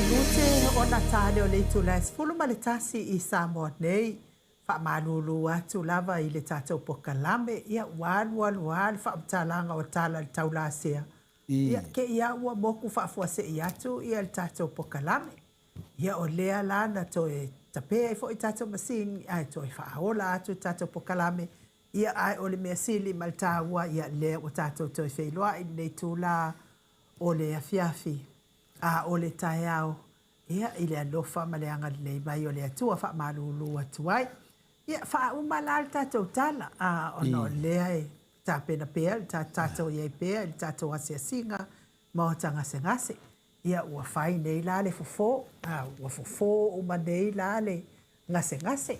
minute ona ta lea o le itula e 11 i Samoa nei. Faamalulu atu lava i le tatou pokalame, ia ua alu alu lava le faamatalaga o tala i le taulasea, ia te i lava ua motu faafuasei atu ia le tatou pokalame. Ia o lea la na toe tape ai foi tatou masini ae toe faaola atu le tatou pokalame. Ia ae o le mea sili ma le taua, ia lea ua tatou toe feiloai i lenei itula o le afiafi, a o le taeao, ia i le alofa ma le agalelei mai o le Atua faamalulu atu ai. Ia faauma la le tatou tala, a, ona o lea e tapena pea le tatou i ai pea i le tatou asiasiga maota gasegase. Ia ua fai nei la le fofo, a, ua fofo uma nei la le gasegase.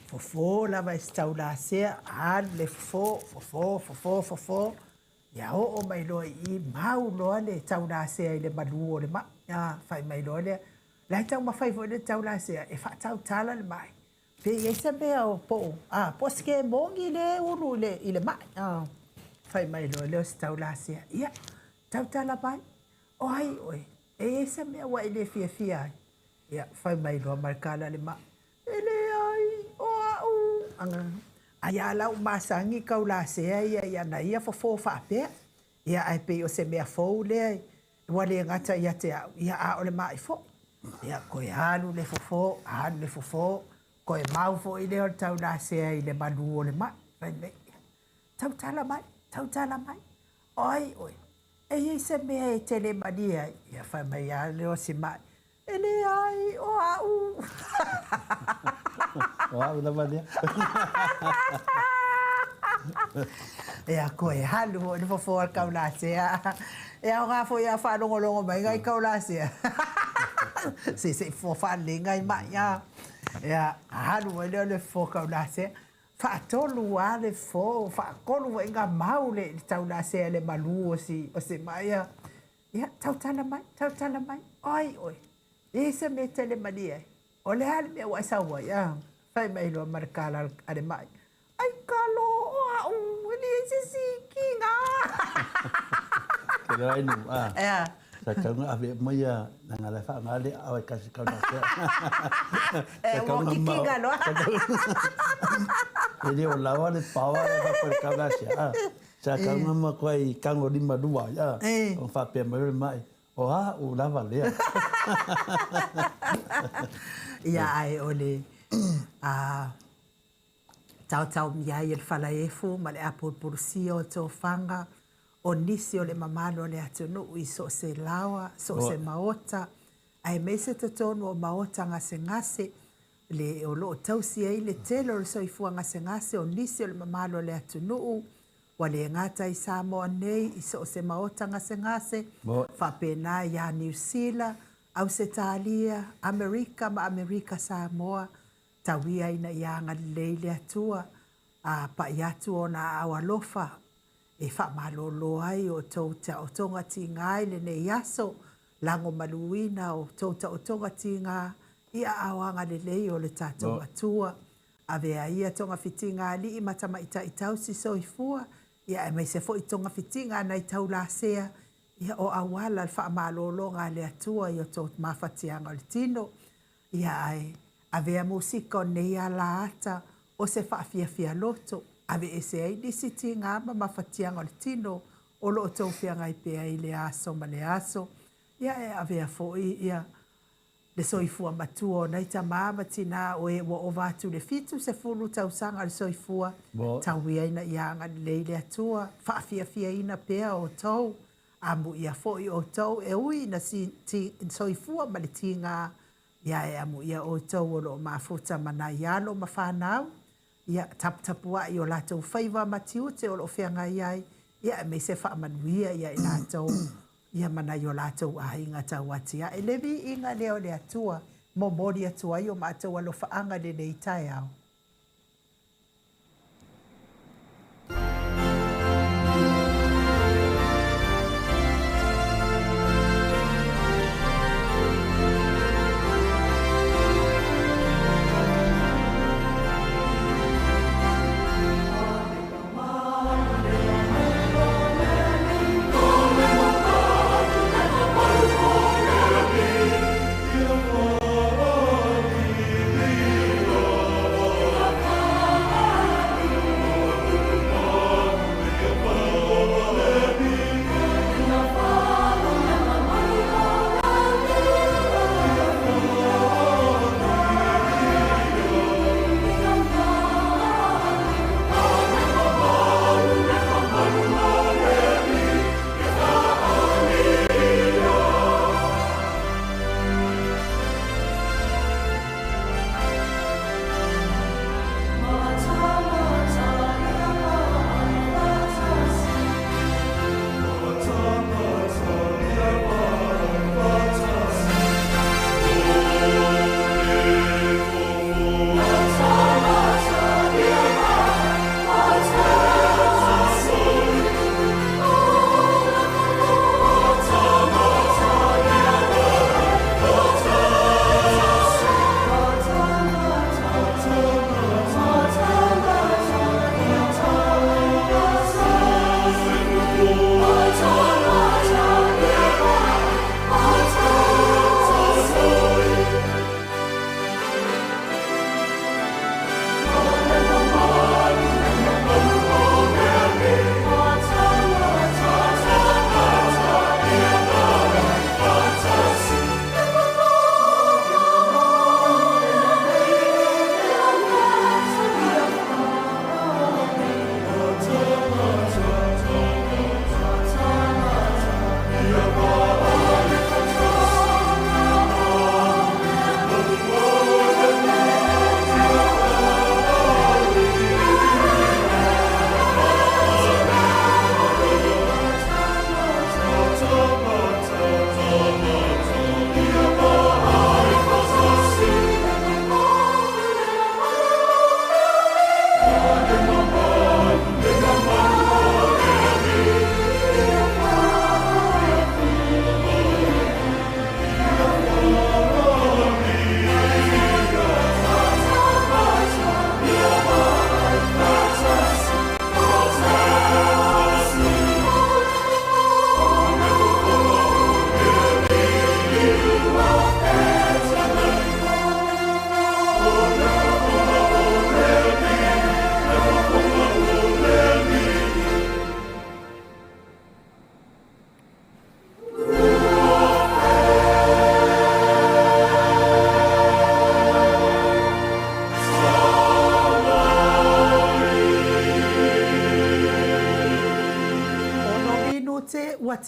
Fofo lava e se taulasea, alu le fofo, fofo, fofo, fofo, ia oo mai loa i i, mau loa le taulasea i le malu o le mai. A, fai mai loa lea, la e taumafai foi le taulasea e faatautala le mai. Pe i ai se mea o po o, a, po o se kemoni lea e ulu i le, i le mai. A, fai mai loa lea o se taulasea, ia, tautala mai, o ai oe, e i ai se mea ua e le fiafia ai? Ia, fai mai loa ma le kala le mai, e leai, o au. Ai a la ua masani taulasea ia i ana ia fofo faapea. Ia, ae pei o se mea fou lea ua le gata ia te au, ia, a o le mai foi. Ia, toe alu le fofo, alu le fofo, toe mau foi lea o le taulasea i le malu o le mai. Fai mai, ia, tautala mai, tautala mai, o ai oe, e i ai se mea e te le malie ai? Ia, fai mai lava lea o si mai, e leai, o au. O au lava lea. Ia, koe alu foi le fofo a le taulasea. E aoga foi a faalogologo mai nai taulasea. Se se i fofo faalelei nai mai, a. Ia, alu ai lea o le fofo taulasea. Faatolu lava le fofo, faatolu foi ona mau le taulasea i le malu o si, o si mai. Ia, ia, tautala mai, tautala mai, o ai oe? E i ai se mea e te le malie ai? O le a le mea ua e sau ai, a? Fai mai loa ma le kala a le mai. Ai kalo, o au, e leai se isi kiga. Ke loa inu, a. Ea. Sa tau nga ave mai ia na nga le wha nga le awe kasi kau na sea. E, ua kikiga loa. E le o lawa le pawa e wha koe kau na sea, a. Sa kau nga ma koe i kango lima lua, a. O whapea mai o le mai. O a'u lava lea. Ia ae o le a taotaomia ai e le falaefu ma le apulupulusia o tofaga o nisi o le mamalu o le atunuu i so o se laoa, so o se maota, aemaise totonu o maota gasegase le o lo o tausi ai le tele o le soifua gasegase o nisi o le mamalu o le atunuu. Ua le gata i Samoa nei i so o se maota gasegase, faapena iā Niu Sila, Ausetalia, Amerika ma Amerika Samoa, tau ia ina ia agalelei le Atua, a pai atu ona aao alofa e faamalōlō ai o tou taotoga tigā i lenei aso, lagomaluina o tou taotoga tigā i aao agalelei o le tatou Atua. Avea ia togafitiga alii ma tamaitai tausi soifua, ia aemaise foi togafitiga a nai taulasea, ia o auala le faamalōlōga a le Atua i o tou mafatiaga o le tino, ia ae avea musika o nei ala ata o se faafiafia loto, aveese ai nisi tigā ma mafatiaga o le tino o lo o tou feagai pea i lea aso ma lea aso, ia e avea foi ia le soifua matua o nai tamā ma tinā o e ua ova atu i le 70 tausaga le soifua, tau ia ina ia agalelei le Atua, faafiafiaina pea outou, amuia foi outou e ui ina soifua ma le tigā, ia e amuia outou o lo o mafuta ma nai alo ma fanau, ia taputapuai o latou faiva ma tiute o lo o feagai ai, ia aemaise faamanuia ia i latou ia ma nai o latou aiga tauatiae. Le viiga lea o le Atua, momoli atu ai o matou alofaaga i lenei taeao.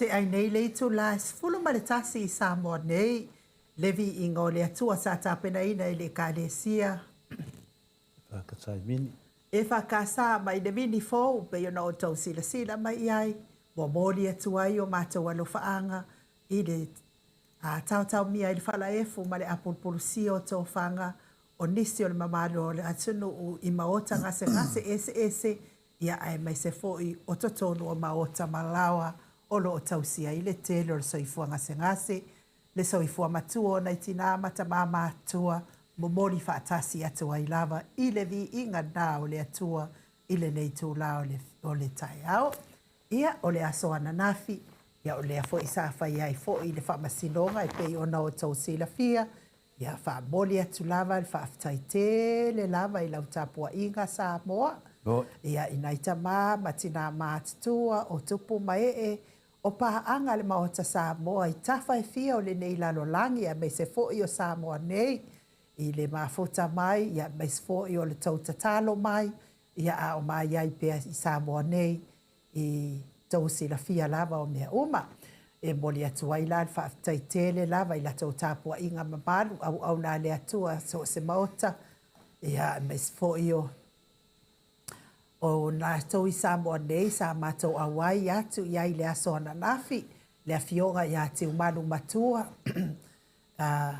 tea ai nei le itula e 11 i Samoa nei, le viiga o le Atua sa tapenaina e le Ekalesia. EFKS i Vini. EFKS mai le Vini fou, pei ona outou silasila mai i ai, momoli atu ai o matou alofaaga i le taotaomia i le falaefu ma le apulupulusia o tofaga o nisi o le mamalu o le atunuu i maota gasegase eseese, ia aemaise foi o totonu o maota ma laoa o lo o tausia ai le tele o le soifua gasegase, le soifua matua o nai tinā ma tamā matutua, momoli faatasi atu ai lava i le viiga na o le Atua i lenei itulā o le taeao. Ia, o le aso ananafi, ia o lea foi sa fai ai foi le faamasinoga e pei ona outou silafia, ia faamoli atu lava le faafetai tele lava i lau tapuaiga Samoa, ia i nai tamā ma tinā matutua o tupu ma ee o paaga a le Maota Samoa i tafa e fia o lenei lalolagi aemaise foi o Samoa nei i le mafuta mai, ia aemaise foi o le tou tatalo mai, ia a o mai ai pea i Samoa nei i tou silafia lava o mea uma. E momoli atu ai la le faafetai tele lava i la tou tapuaiga mamalu, auauna a le Atua so o se maota, ia aemaise foi o o latou i Samoa nei sa matou auai atu i ai i le aso ananafi, le Afioga ia Tiumalu Matua, a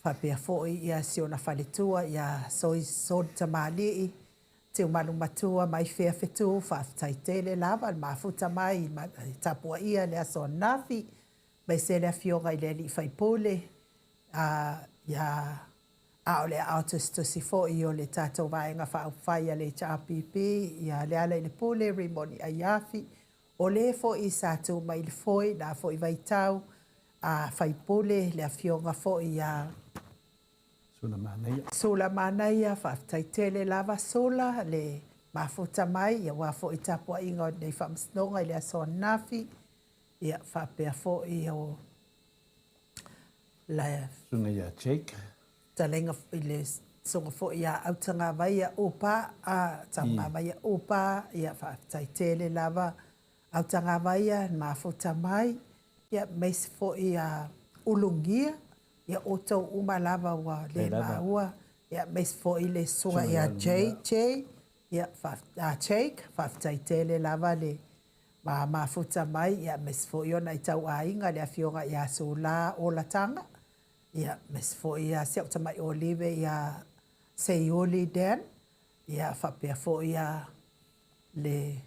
faapea foi ia si ona faletua ia Soli Tamalii, Tiumalu Matua mai fea fetu, faafetai tele lava le mafuta mai i tapuaia le aso ananafi, aemaise le Afioga i le Alii Faipule, a ia a o le aao tusitusi foi o le tatou Vaega Faaupufai a le HRPP ia Lealailepule Rimoni Aiafi, o le foi sa tu mai i le foe i na foi vaitau, a faipule le Afioga foi ia Sula Manaia. Sula Manaia, faafetai tele lava Sula le mafuta mai aua foi tapuaiga o lenei faamasinoga i le aso ananafi, ia faapea foi o le Susuga ia Jake. Fetalaiga i le susuga foi ia Autagavaia Upa, a Autagavaia Upa, ia faafetai tele lava Autagavaia le mafuta mai, ia aemaise foi ia Ulugia, ia outou uma lava ua le maua, ia aemaise foi le susuga ia JJ, ia Jake, faafetai tele lava le mafuta mai, ia aemaise foi o nai tauaiga le Afioga ia Sula Olataga, ia aemaise foi ia si au tamai Olive ia Seiuli Dan, ia faapea foi ia le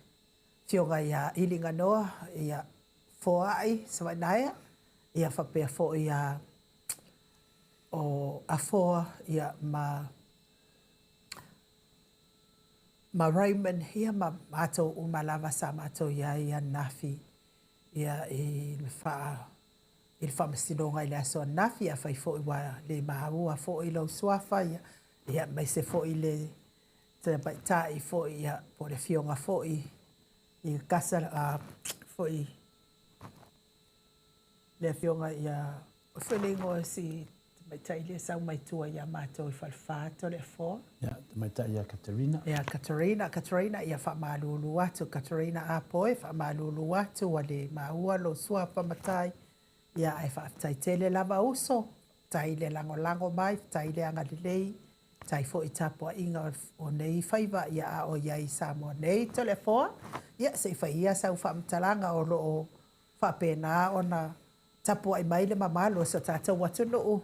Afioga ia Iliganoa, ia Foai Savainaea, ia faapea foi ia o Afoa ia ma ma Raymond ia ma matou uma lava sa matou i ai ananafi ia i le faa i le faamasinoga i le aso ananafi. Afai foi ua le maua foi lou suafa ia, ia aemaise foi le tamaitai foi ia po o le afioga foi i Kasa foi le afioga ia o foi le igoa o si tamaitai lea sau mai tua ia matou i Falefa Toleafoa. Ia, tamaitai ia Katerina. Ia Katerina, Katerina, ia faamalulu atu Katerina Apoe, faamalulu atu ua le maua lou suafa matai. Ia ae faafetai tele lava uso, faafetai le lagolago mai, faafetai le agalelei, faafetai foi i tapuaiga o nei faiva ia a o i ai i Samoa nei Toleafoa. Ia se i fai ia sau faamatalaga o lo o faapena ona tapuai mai le mamalu o so tatou atunuu,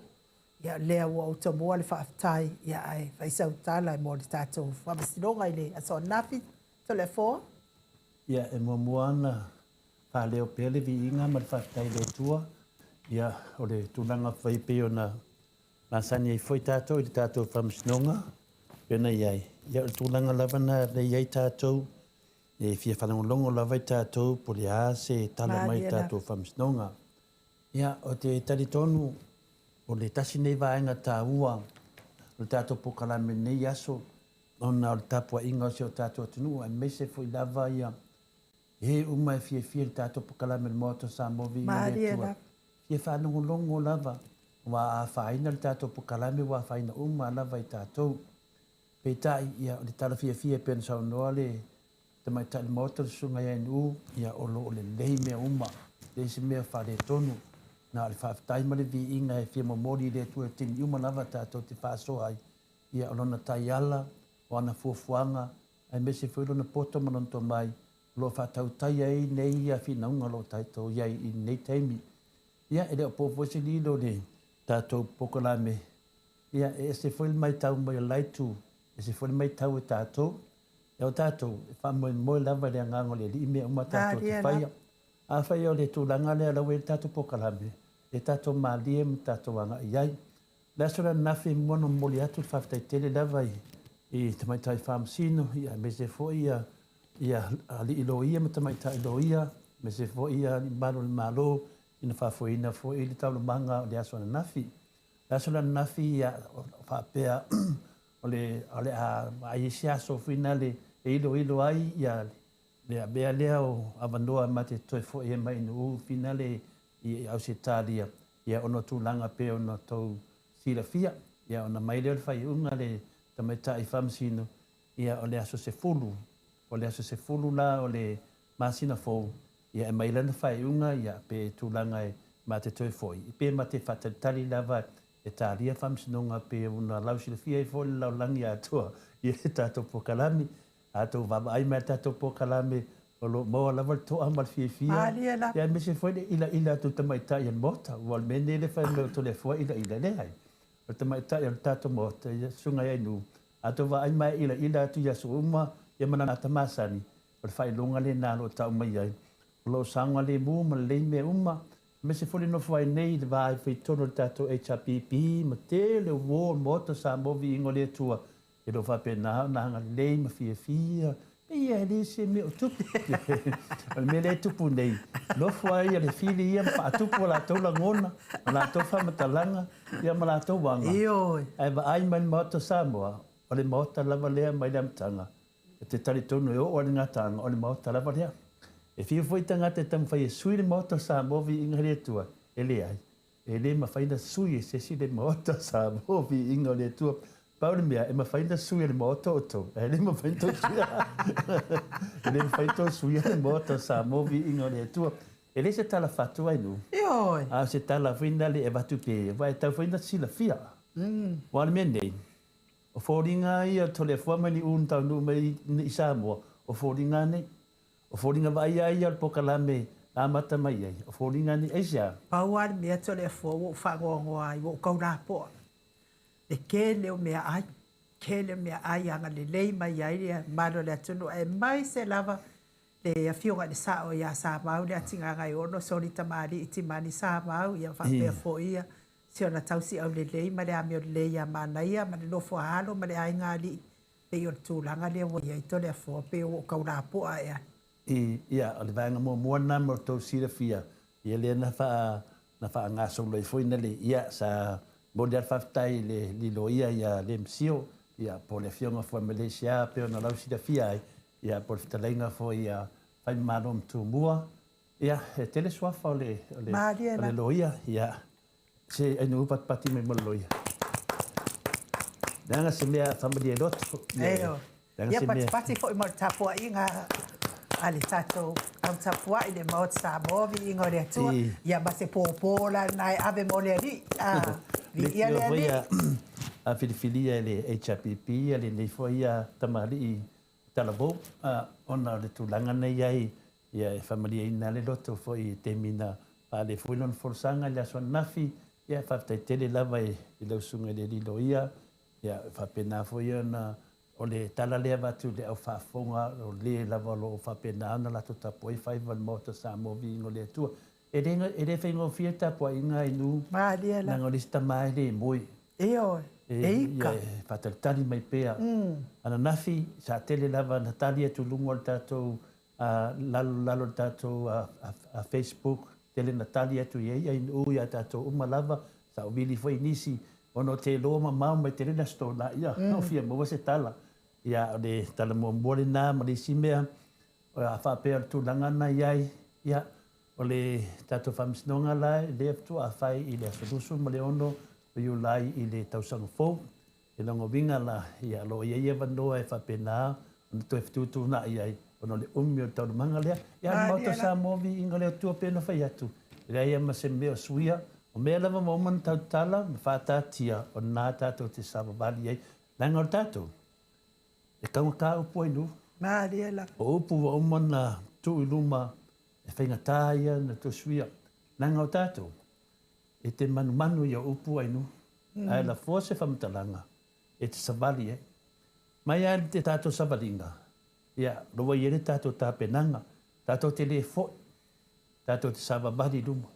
ia lea ua ou tomua le faafetai, ia ae fai sau tala mo le tatou faamasinoga i le aso ananafi, Toleafoa. Ia, e muamua ona faaleo pea le viiga ma le faafetai i le Atua, ia, o le tulaga foi e pei ona masani ai foi tatou i le tatou faamasinoga e pei ona i ai, ia, o le tulaga lava lena e i ai tatou, E fia faalogologo lava i tatou po o le a se tala mai i le tatou faamasinoga. Ia, ou te talitonu o le tasi lenei vaega taua o le tatou polokalame i lenei aso ona o le tapuaiga o si o tatou atunuu aemaise foi lava ia e uma e fiafia i le tatou polokalame o le Maota o Samoa Viiga i le Atua. Fia faalogologo lava aua a afaina le tatou polokalame ua afaina uma lava i tatou. Peitai, ia, o le tala fiafia e pei ona saunoa le. Tamaitai o le Maota le Susuga ia Nu'u, ia o lo o lelei mea uma, e leai se mea o faaletonu, na o le faafetai ma le viiga e fia momoli i le Atua i taimi uma lava tatou te faasoa ai, ia o Lona taiala, o ana fuafuaga, aemaise foi Lona poto ma Lona tomai, o lo o faatautaia ai nei ia finauga o lo o tatou i ai i lenei taimi. Ia, e le o po foi se lilo i le tatou polokalame, ia e ese foi le matau mai a le la itu, ese foi le matau e tatou. Ia o tatou, e faamoemoe lava i le agaga o le Alii mea uma tatou te faia. Afai o le tulaga lea la ua i ai le tatou polokalame, e tatou malie ma tatou agai i ai. O le aso lea ananafi e mua ona momoli atu le faafetai tele lava i tamaitai faamasino, aemaise foi ia alii loia ma tamaitai loia, aemaise foi alii mamalu o le Malo ina faafoeina foi le taualumaga o le aso ananafi. O le aso lea ananafi, ia, faapea o le a vaai ai se aso foi lea e iloilo ai ia le avea lea o avanoa ma te toe foi ai mai i Nu'u finale i Ausetalia, ia ona o tulaga pei ona tou silafia, ia ona mai lea o le faaiuga a le tamaitai faamasino, ia o le aso 10, o le aso 10 la o le masina fou, ia e mai lana faaiuga, ia pe tulaga e ma te toe foi, pe ma te faatalitali lava e talia faamasinoga pe ona lausilafia ai foi le lalolagi atoa i le tatou polokalame. A tou vaavaai mai i le tatou polokalame, o lo o maua lava le to'a ma le fiafia, ia aemaise foi le ilaila atu o tamaitai o le Maota. Ua o le mea lenei le fai mai o Toleafoa e ilaila, e leai. O le tamaitai o le tatou Maota, ia Susuga ia Inu, a tou vaai mai e ilaila atu i aso uma, ia ma lana ata masani, o le faailoga lena o lo o tau mai ai. O lo o saogalemu ma lelei mea uma, aemaise foi le nofo ai nei i le va i totonu o le tatou HRPP ma tele o uo o le Maota o Samoa viiga o le Atua, e le o faapena ona agalelei ma fiafia, pei e le se mea o tupu. O le mea lea e tupu nei, nofo ai le fili ia ma faatupu o latou lagona, o latou faamatalaga, ia ma latou aga. Ae vaai mai le Maota o Samoa, o le Maota lava lea mai le amataga, e te talitonu e oo ai le gataaga, o le Maota lava lea. E fiu foi tagata e taumafai e sui le Maota o Samoa viiga i le Atua, e leai. E le mafai ona sui e se isi le Maota o Samoa viiga o le Atua. Pau le mea, e mafai ona sui e le Maota outou, ae le mafai ona tou suia. E le mafai ona tou suia le Maota o Samoa viiga o le Atua. E le se tala fatu ai nu. A o se tala foi lea e avatu pe, aua e tau foi ona silafia. Aua o le mea nei, o foliga ia o Toleafoa mai Niu na taunuu mai i Samoa, o foliga nei. O foliga vaaia ia o le polokalame na amata mai ai, o foliga nei. Aisea? Pau lava le mea Toleafoa ua ou faanoanoa ai, ua ou taulapoa. Le tele o meaai, tele o meaai agalelei mai ai le mamalu o le atunuu, aemaise lava le afioga i le Sao ia Samau, le Atigaga e ono, Soli Tamalii Timani Samau, ia faapea foi ia si ona tausi aulelei ma le amio lelei ia Manaia ma le nofo a alo ma le aiga alii, pei o le tulaga lea ua i ai Toleafoa, pei ua ou taulapoa ae ai. Ia, o le vaega muamua lena mo tou silafia, ia lea na na faagasolo ai foi na le, ia, sa momoli lava le faafetai i le liloia ia Lemsio, ia, po o le afioga foi Malaysia, pei ona lausilafia ai, ia, po o le fetalaiga foi ia Faimalo ma Tumua, ia, e tele suafa o le, o le, o le loia, ia, se ai nu patipati mai mo le loia. Leaga se mea faamalie loto. Ia, ia patipati foi mo le tapuaiga a le tatou au tapuai le Maota Samoa viiga o le Atua. Ia ma se pōpō la lena e ave mo le Alii. Viia le Alii. A filifilia e le HRPP ia lenei foi ia tamalii talavou, ona o le tulaga na i ai, ia e faamalieina le loto foi i taimi na faale foi lona folasaga i le aso ananafi. Ia faafetai tele lava i lau susuga i le alii loia. Ia faapena foi ona o le tala lea avatu i le au faafofoga o le lava o lo o faapena ona latou tapuai faiva le Maota Samoa viiga o le Atua. E le faigofie le tapuaiga i nu, leaga o le isi tama e le moe. Ioe, e ika. E faatalitali mai pea. Ananafi, sa tele lava na tali atu i luga o le tatou lalo lalo o le tatou Facebook, tele na tali atu i ai ai ia tatou uma lava, sa ou vili foi nisi, ona o te loa mamao mai tele le Aso Toonai, ia, o fia maua se tala. Ia, o le tala muamua lena ma le isi mea, a faapea o le tulaga na i ai, ia, o le tatou faamasinoga la, lea faatoa fai i le aso 26 o Iulai i le tausaga fou. E lona uiga la, ia, o lo o i ai avanoa e faapena ona toe fetuutuunai ai. ona o le umi o le taualumaga lea. Ia, le Maota o Samoa, viiga o le Atua pei ona fai atu, e leai lava ma se mea o suia, o mea lava ua uma ona tautala ma faataatia, o lena tatou te savavali ai, leaga o le tatou, e taugata upu ai nuu. Malie lava. O upu ua uma ona tuu i luma, e faigata ia ona toe suia, leaga o tatou, e te manumanu i au upu ai nuu, ae lafoa se faamatalaga e te savali ai. Mai lava i le tatou savaliga, ia, o lo ua i ai le tatou tapenaga, tatou te le foi, tatou te savavali i luma.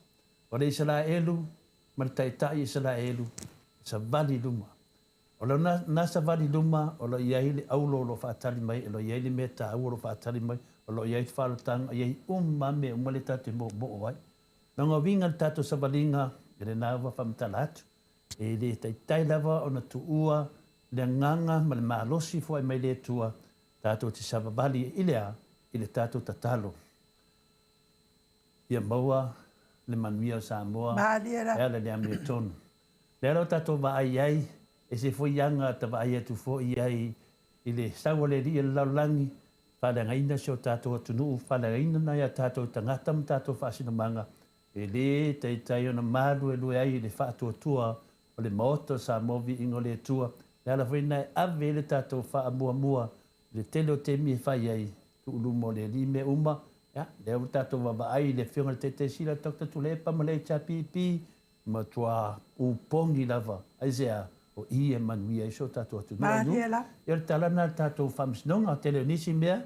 O le Isaraelu ma le Taitai Isaraelu, e savali i luma. O lona savali i luma, o lo o i ai le aulo o lo o faatali mai, o lo o i ai le mea taua o lo o faatali mai, o lo o i ai le faaolataga, e i ai uma lava mea uma lea tatou te moomoo ai. Lona uiga i le tatou savaliga, ia lena ua faamatala atu, e le taitai lava ona tuua le agaga ma le malosi foai mai le Atua tatou te savavali i le a? I le tatou tatalo ia maua le manuia o Samoa e ala i le amiotonu. Lea la ua tatou vaai ai, ese foi aga ta vaai atu foi i ai i le sau a le Alii o le lalolagi, faaleagaina si o tatou atunuu, faaleagaina nai a tatou tagata ma tatou faasinomaga, e le taitai ona maluelue ai i le faatuatua o le Maota o Samoa Viiga o le Atua. Le ala foi lena e ave ai le tatou faamuamua i le tele o taimi e fai ai, tuu luma o le Alii mea uma. Ia, lea ua tatou vaavaai i le Afioga i le Taitaisila Doctor Tuilaepa ma le HRPP, matua upogi lava, aisea? O i e manuia ai si o tatou atunuu. Malie la. Ia, o le tala lena a le tatou Faamasinoga. O le tele o nisi mea,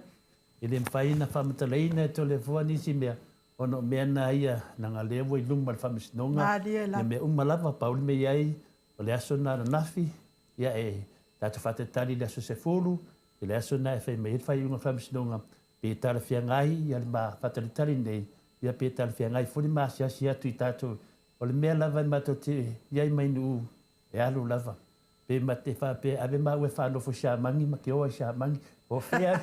e le mafai ona faamatalaina e Toleafoa nisi mea, ona o mea na ia, leaga o lea ua i luma o le Faamasinoga, Malie ia mea uma lava. Pau le mea i ai, o le aso lena ananafi, ia e tatou faatalitali i le aso 10, i le aso lena e fai mai ai le faaiuga o le Faamasinoga, pe talafeagai ia le ma faatalitali nei, ia pe talafeagai foi le ma asiasi atu i tatou. O le mea lava e matou te i ai mai Nu'u, e alu lava. Pe ma te faapea ave maua e faanofo i Siamagi ma te o ai Siamagi. Po o fea,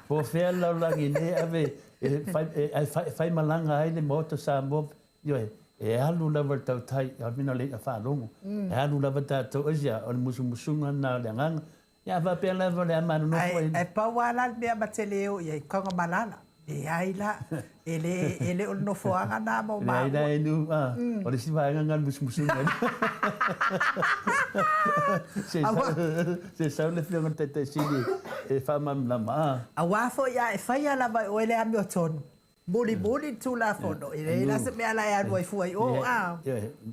po o fea le lalolagi nei ave e fai, e, e fai malaga ai le Maota Samoa. Ioe, e alu lava le tautai, a mina le i'a faalogo. E alu lava tatou, aisea, o le musumusuga lena o le agaga. Ia, a faapea lava o le a manonofo ai. Ae pau lava la le mea ma te le o i ai, Tagamalala. Leai la, e le, e le o le nofoaga na mo maua. Leai la e nu, a, o le isi vaega lena o le musumusuga. Se se sau le Afioga i le Taitai Sili e faamalamalama, a. Aua foi a e faia lava e oe le amiotonu, mulimuli le Tulafono, e leai la se mea la e alu ai fua i o, a.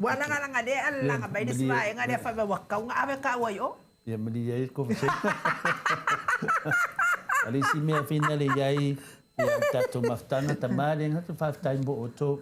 Ua lagalaga lea e alalaga mai le isi vaega lea fai mai ua tatau ona ave taua i o. Ia malie ai le conversation. O le isi mea finale i ai ia le tatou mafutaga tama le gata faafetai mo outou.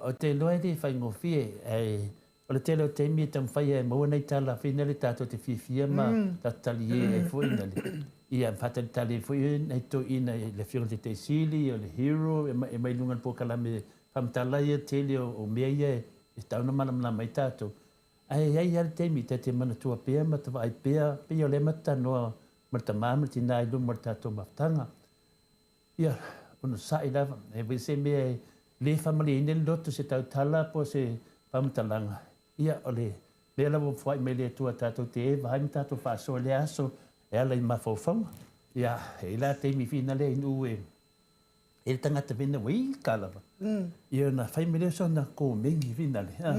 O te iloa e le faigofie ae o le tele o taimi e taumafai ai e maua nai tala finale tatou te fiafia ma tatou talie ai foi nale. Ia faatalitali ai foi nai toeaiina i le Afioga i le Taitai Sili, o le Hero e mai luga o le polokalame faamatala ia tele o mea ia e tatau ona malamalama ai tatou. Ae i ai lava le taimi ta te manatua pea ma ta vaai pea, pei o lea ma te talanoa ma le tama ma le tina i luma o le tatou mafutaga. Ia, onosai lava, e foi se mea e le faamalieina le loto se tautala po o se faamatalaga, ia, o le mea lava ua foai mai le Atua tatou te eva ai ma tatou faasoa i lea aso e ala i mafaufauga. Ia, e i ai la taimi finale i nuu e e le tagata vena ua ika lava. Ia ona fai mai lea o sona komeni finale, a.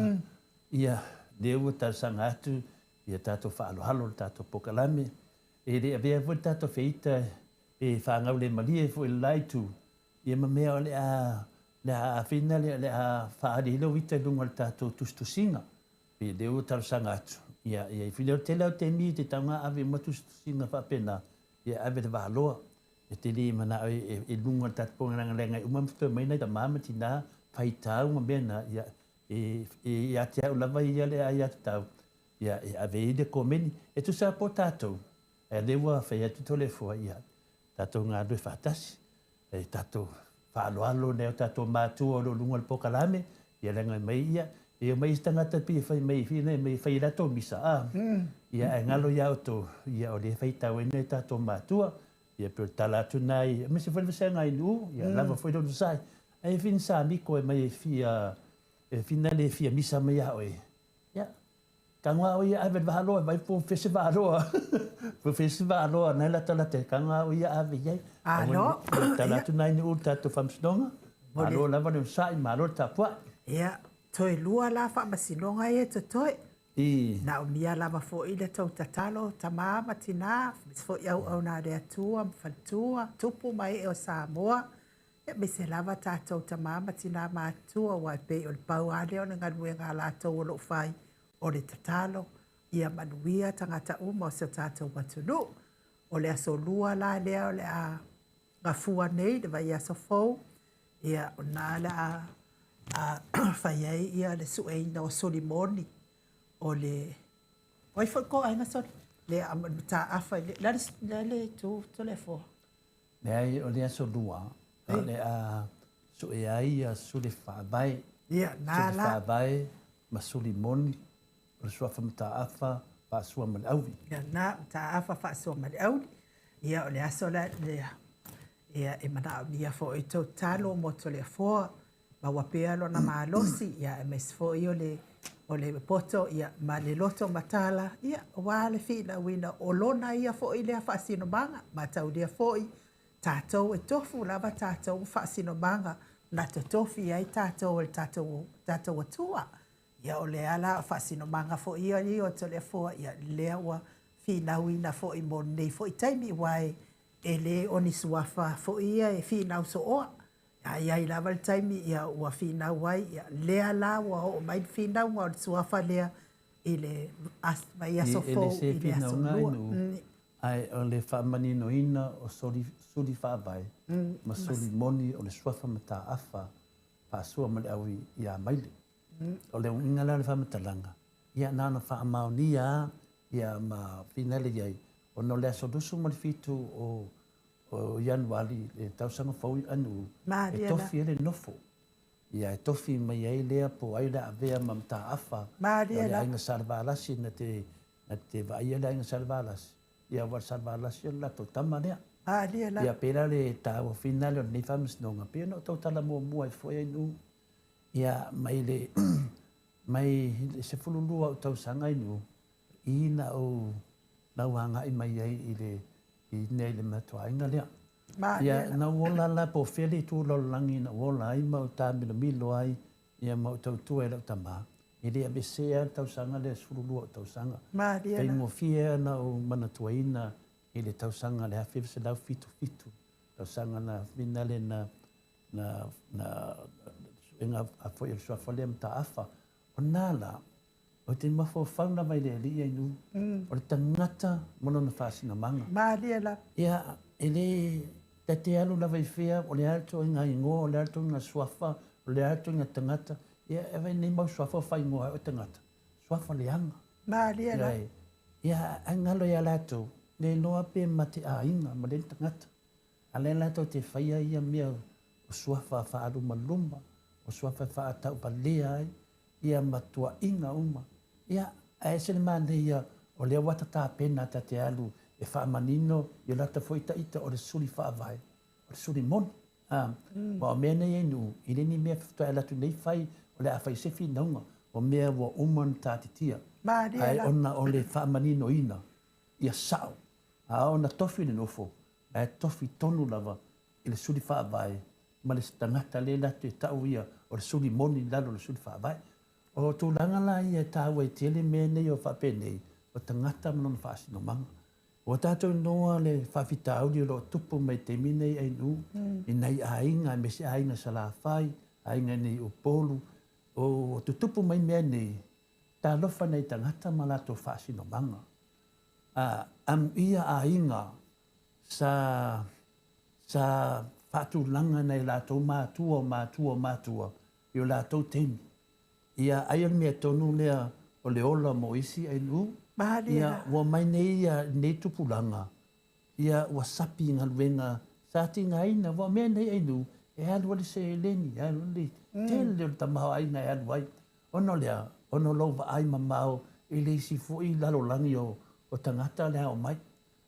Ia, lea ua talosaga atu ia tatou faaaloalo le tatou polokalame. E le avea foi le tatou feita pe faagaulemalie foi i le la itu, ia ma mea o le a, le a finale o le a faaali ai lou ita i luga o le tatou tusitusiga. Pe lea ua talosaga atu, ia, ia i fili o le tele o taimi e tatau ona ave uma tusitusiga faapena, ia ave i le valoa. E te le manao e luga o le tatou polokalame uma ma toe mai nai tama ma tina faitau ma mea na, ia, e ia te au lava ia le aiatatau, ia, e ave ai le komeni. E tusa po tatou, ae lea ua fai atu Toleafoa, ia, tatou galulue faatasi, e tatou faaaloalo nai o tatou matua o lo o luga o le polokalame, ia leaga mai ia, e omai isi tagata pei e fai mai mai fai i latou misa, a, ia, ae galo ia outou, ia, o lea e faitau ai nai o tatou matua, ia, pei o le tala atu na i, aemaise foi le vasega i Nu'u, ia, lava foi le onosai. Ae fia ni samiko e mai e fia, e finale e fia misa mai ia oe, ia, Tago a o ia ave le vaaloa vai po fese vaaloa. Po fese vaaloa nai la tala te kanga o ia ave iai. Alo. Tala atu nai ni ulu tatou faamasinoga. Malo lava le onosai, malo le tapuai. Ia, toe lua la faamasinoga ia e totoe. I. Naomia lava foi le tou tatalo, tama ma tina, aemaise foi auauna a le Atua ma faletua, tupu ma ee o Samoa, aemaise lava tatou tama ma tina matutua, aua e pei o le pau lava lea o le galuega a latou o lo o fai, o le tatalo ia manuia tagata uma o si o tatou atunuu. O le aso Lua la lea o le a gafua nei le vaiaso fou, ia o lena o le a fai ai ia le sueina o suli moni o le o ai foi ko aiga soli le a mataafa i le le le itu Toleafoa. Leai, o le aso Lua, o le a sue ai ia suli faavae. Ia, na Suli la. faavae ma suli moni, o le suafa mataafa faasua ma le auli. Ia, na mataafa faasua ma le auli. Ia, o le aso la lea. Ia, e manaomia foi tou tatalo mo Toleafoa, maua pea lona malosi, ia aemaise foi o le o le poto ia ma le loto matala, ia aua le finauina o lona ia foi lea faasinomaga. Mataulia foi tatou e tofu lava tatou ma faasinomaga na totofi ai tatou e le tatou tatou Atua. Ia o lea la o faasinomaga foi ia ia o Toleafoa, ia lea ua finauina foi mo lenei foi taimi, aua e e le o ni suafa foi ia e finau sooa. A i ai lava le taimi ia ua finau ai, ia lea la ua oo mai le finauga o le suafa lea i le vaiaso E le fou se i le aso finauga Lua. inu, ae o le faamaninoina o soli, suli faavae ma suli moni o le suafa mataafa faasua ma le aui ia Maile. O le uiga la o le faamatalaga, ia na ona faamaonia lava ia ma finale i ai, ona o le aso 27 o o Ianuari le tausaga fou i Anu'u, e Malie la. tofi ai le nofo. Ia e tofi mai ai lea po o ai le a avea ma mataafa o Malie le la. aiga Salevalasi na te na te vaaia le aiga Salevalasi, ia aua o le Salevalasi o le latou tama lea. Malie la. Ia pei la le taua finale o lenei faamasinoga, pei ona ou tautala muamua ai foi Anu'u, ia mai le mai le 12 o tausaga Anu'u, i na ou na ou agai mai ai i le i nei le matuaiga lea. Malie Ia la. na ou ola la po o fea le itu o le lalolagi na ou ola ai ma ou tamilomilo ai ia ma ou tautua i lau tama, e le aveesea le tausaga lea 12 o tausaga. Malie la. Faigofie na ou manatuaina i le tausaga le 1977, tausaga na finale na na na suega a foi o le suafa lea mataafa. O na la, o te mafaufau lava i le alii Ainu, o le tagata ma lona faasinamaga. Malie la. Ia, e le ta te alu lava i fea, o le a le ituaiga igoa, o le a le ituaiga suafa, o le a le ituaiga tagata, ia e vaai nei mau suafa o faaigoa ai o tagata, suafa leaga. Malie la. Ia, ia ai galo ia latou, le iloa pe ma te aiga ma le tagata. A lea latou te faia ia mea o suafa faalumaluma, o suafa faatauvalea ai, ia ma tuuaiga uma. Ia, ae ese le manaia o lea ua tapena ta te alu e faamanino i o lata foi ita o le suli faavae, o le suli moni. Ah, ma o mea nei Ainu, i le ni mea faatoa alu atu nei fai, o le a fai se finauga, o mea ua uma ona taatitia. Malie Ae la. ona o le faamaninoina, ia sao. A ona tofi le nofo, ae tofi tonu lava i le suli faavae ma le tagata lea latou te tau ia o le suli moni i lalo o le suli faavae. O tulaga la ia e taua ai tele mea nei o faapenei, o tagata ma lona faasinomaga. Ua tatou iloa le faafitauli o lo o tupu mai taimi nei Ainu, i nai aiga, aemaise aiga Salafai, aiga nei Upolu, o tutupu mai mea nei, talofa nai tagata ma latou faasinomaga. Amuia aiga sa sa faatulaga nai latou matua o matua o matua i o latou taimi. Ia ai o le mea tonu lea o le ola mo isi Ainu, Malie ia la. ua mai nei ia nei tupulaga, ia ua sapi i galuega sa tigaina, ua o mea nei Ainu, e alu ai le seleni, e alu ai le tele o le tamaoaiga e alu ai. Ona o lea, ona o lou vaai mamao i le isi foi lalolagi o o tagata le ao mai.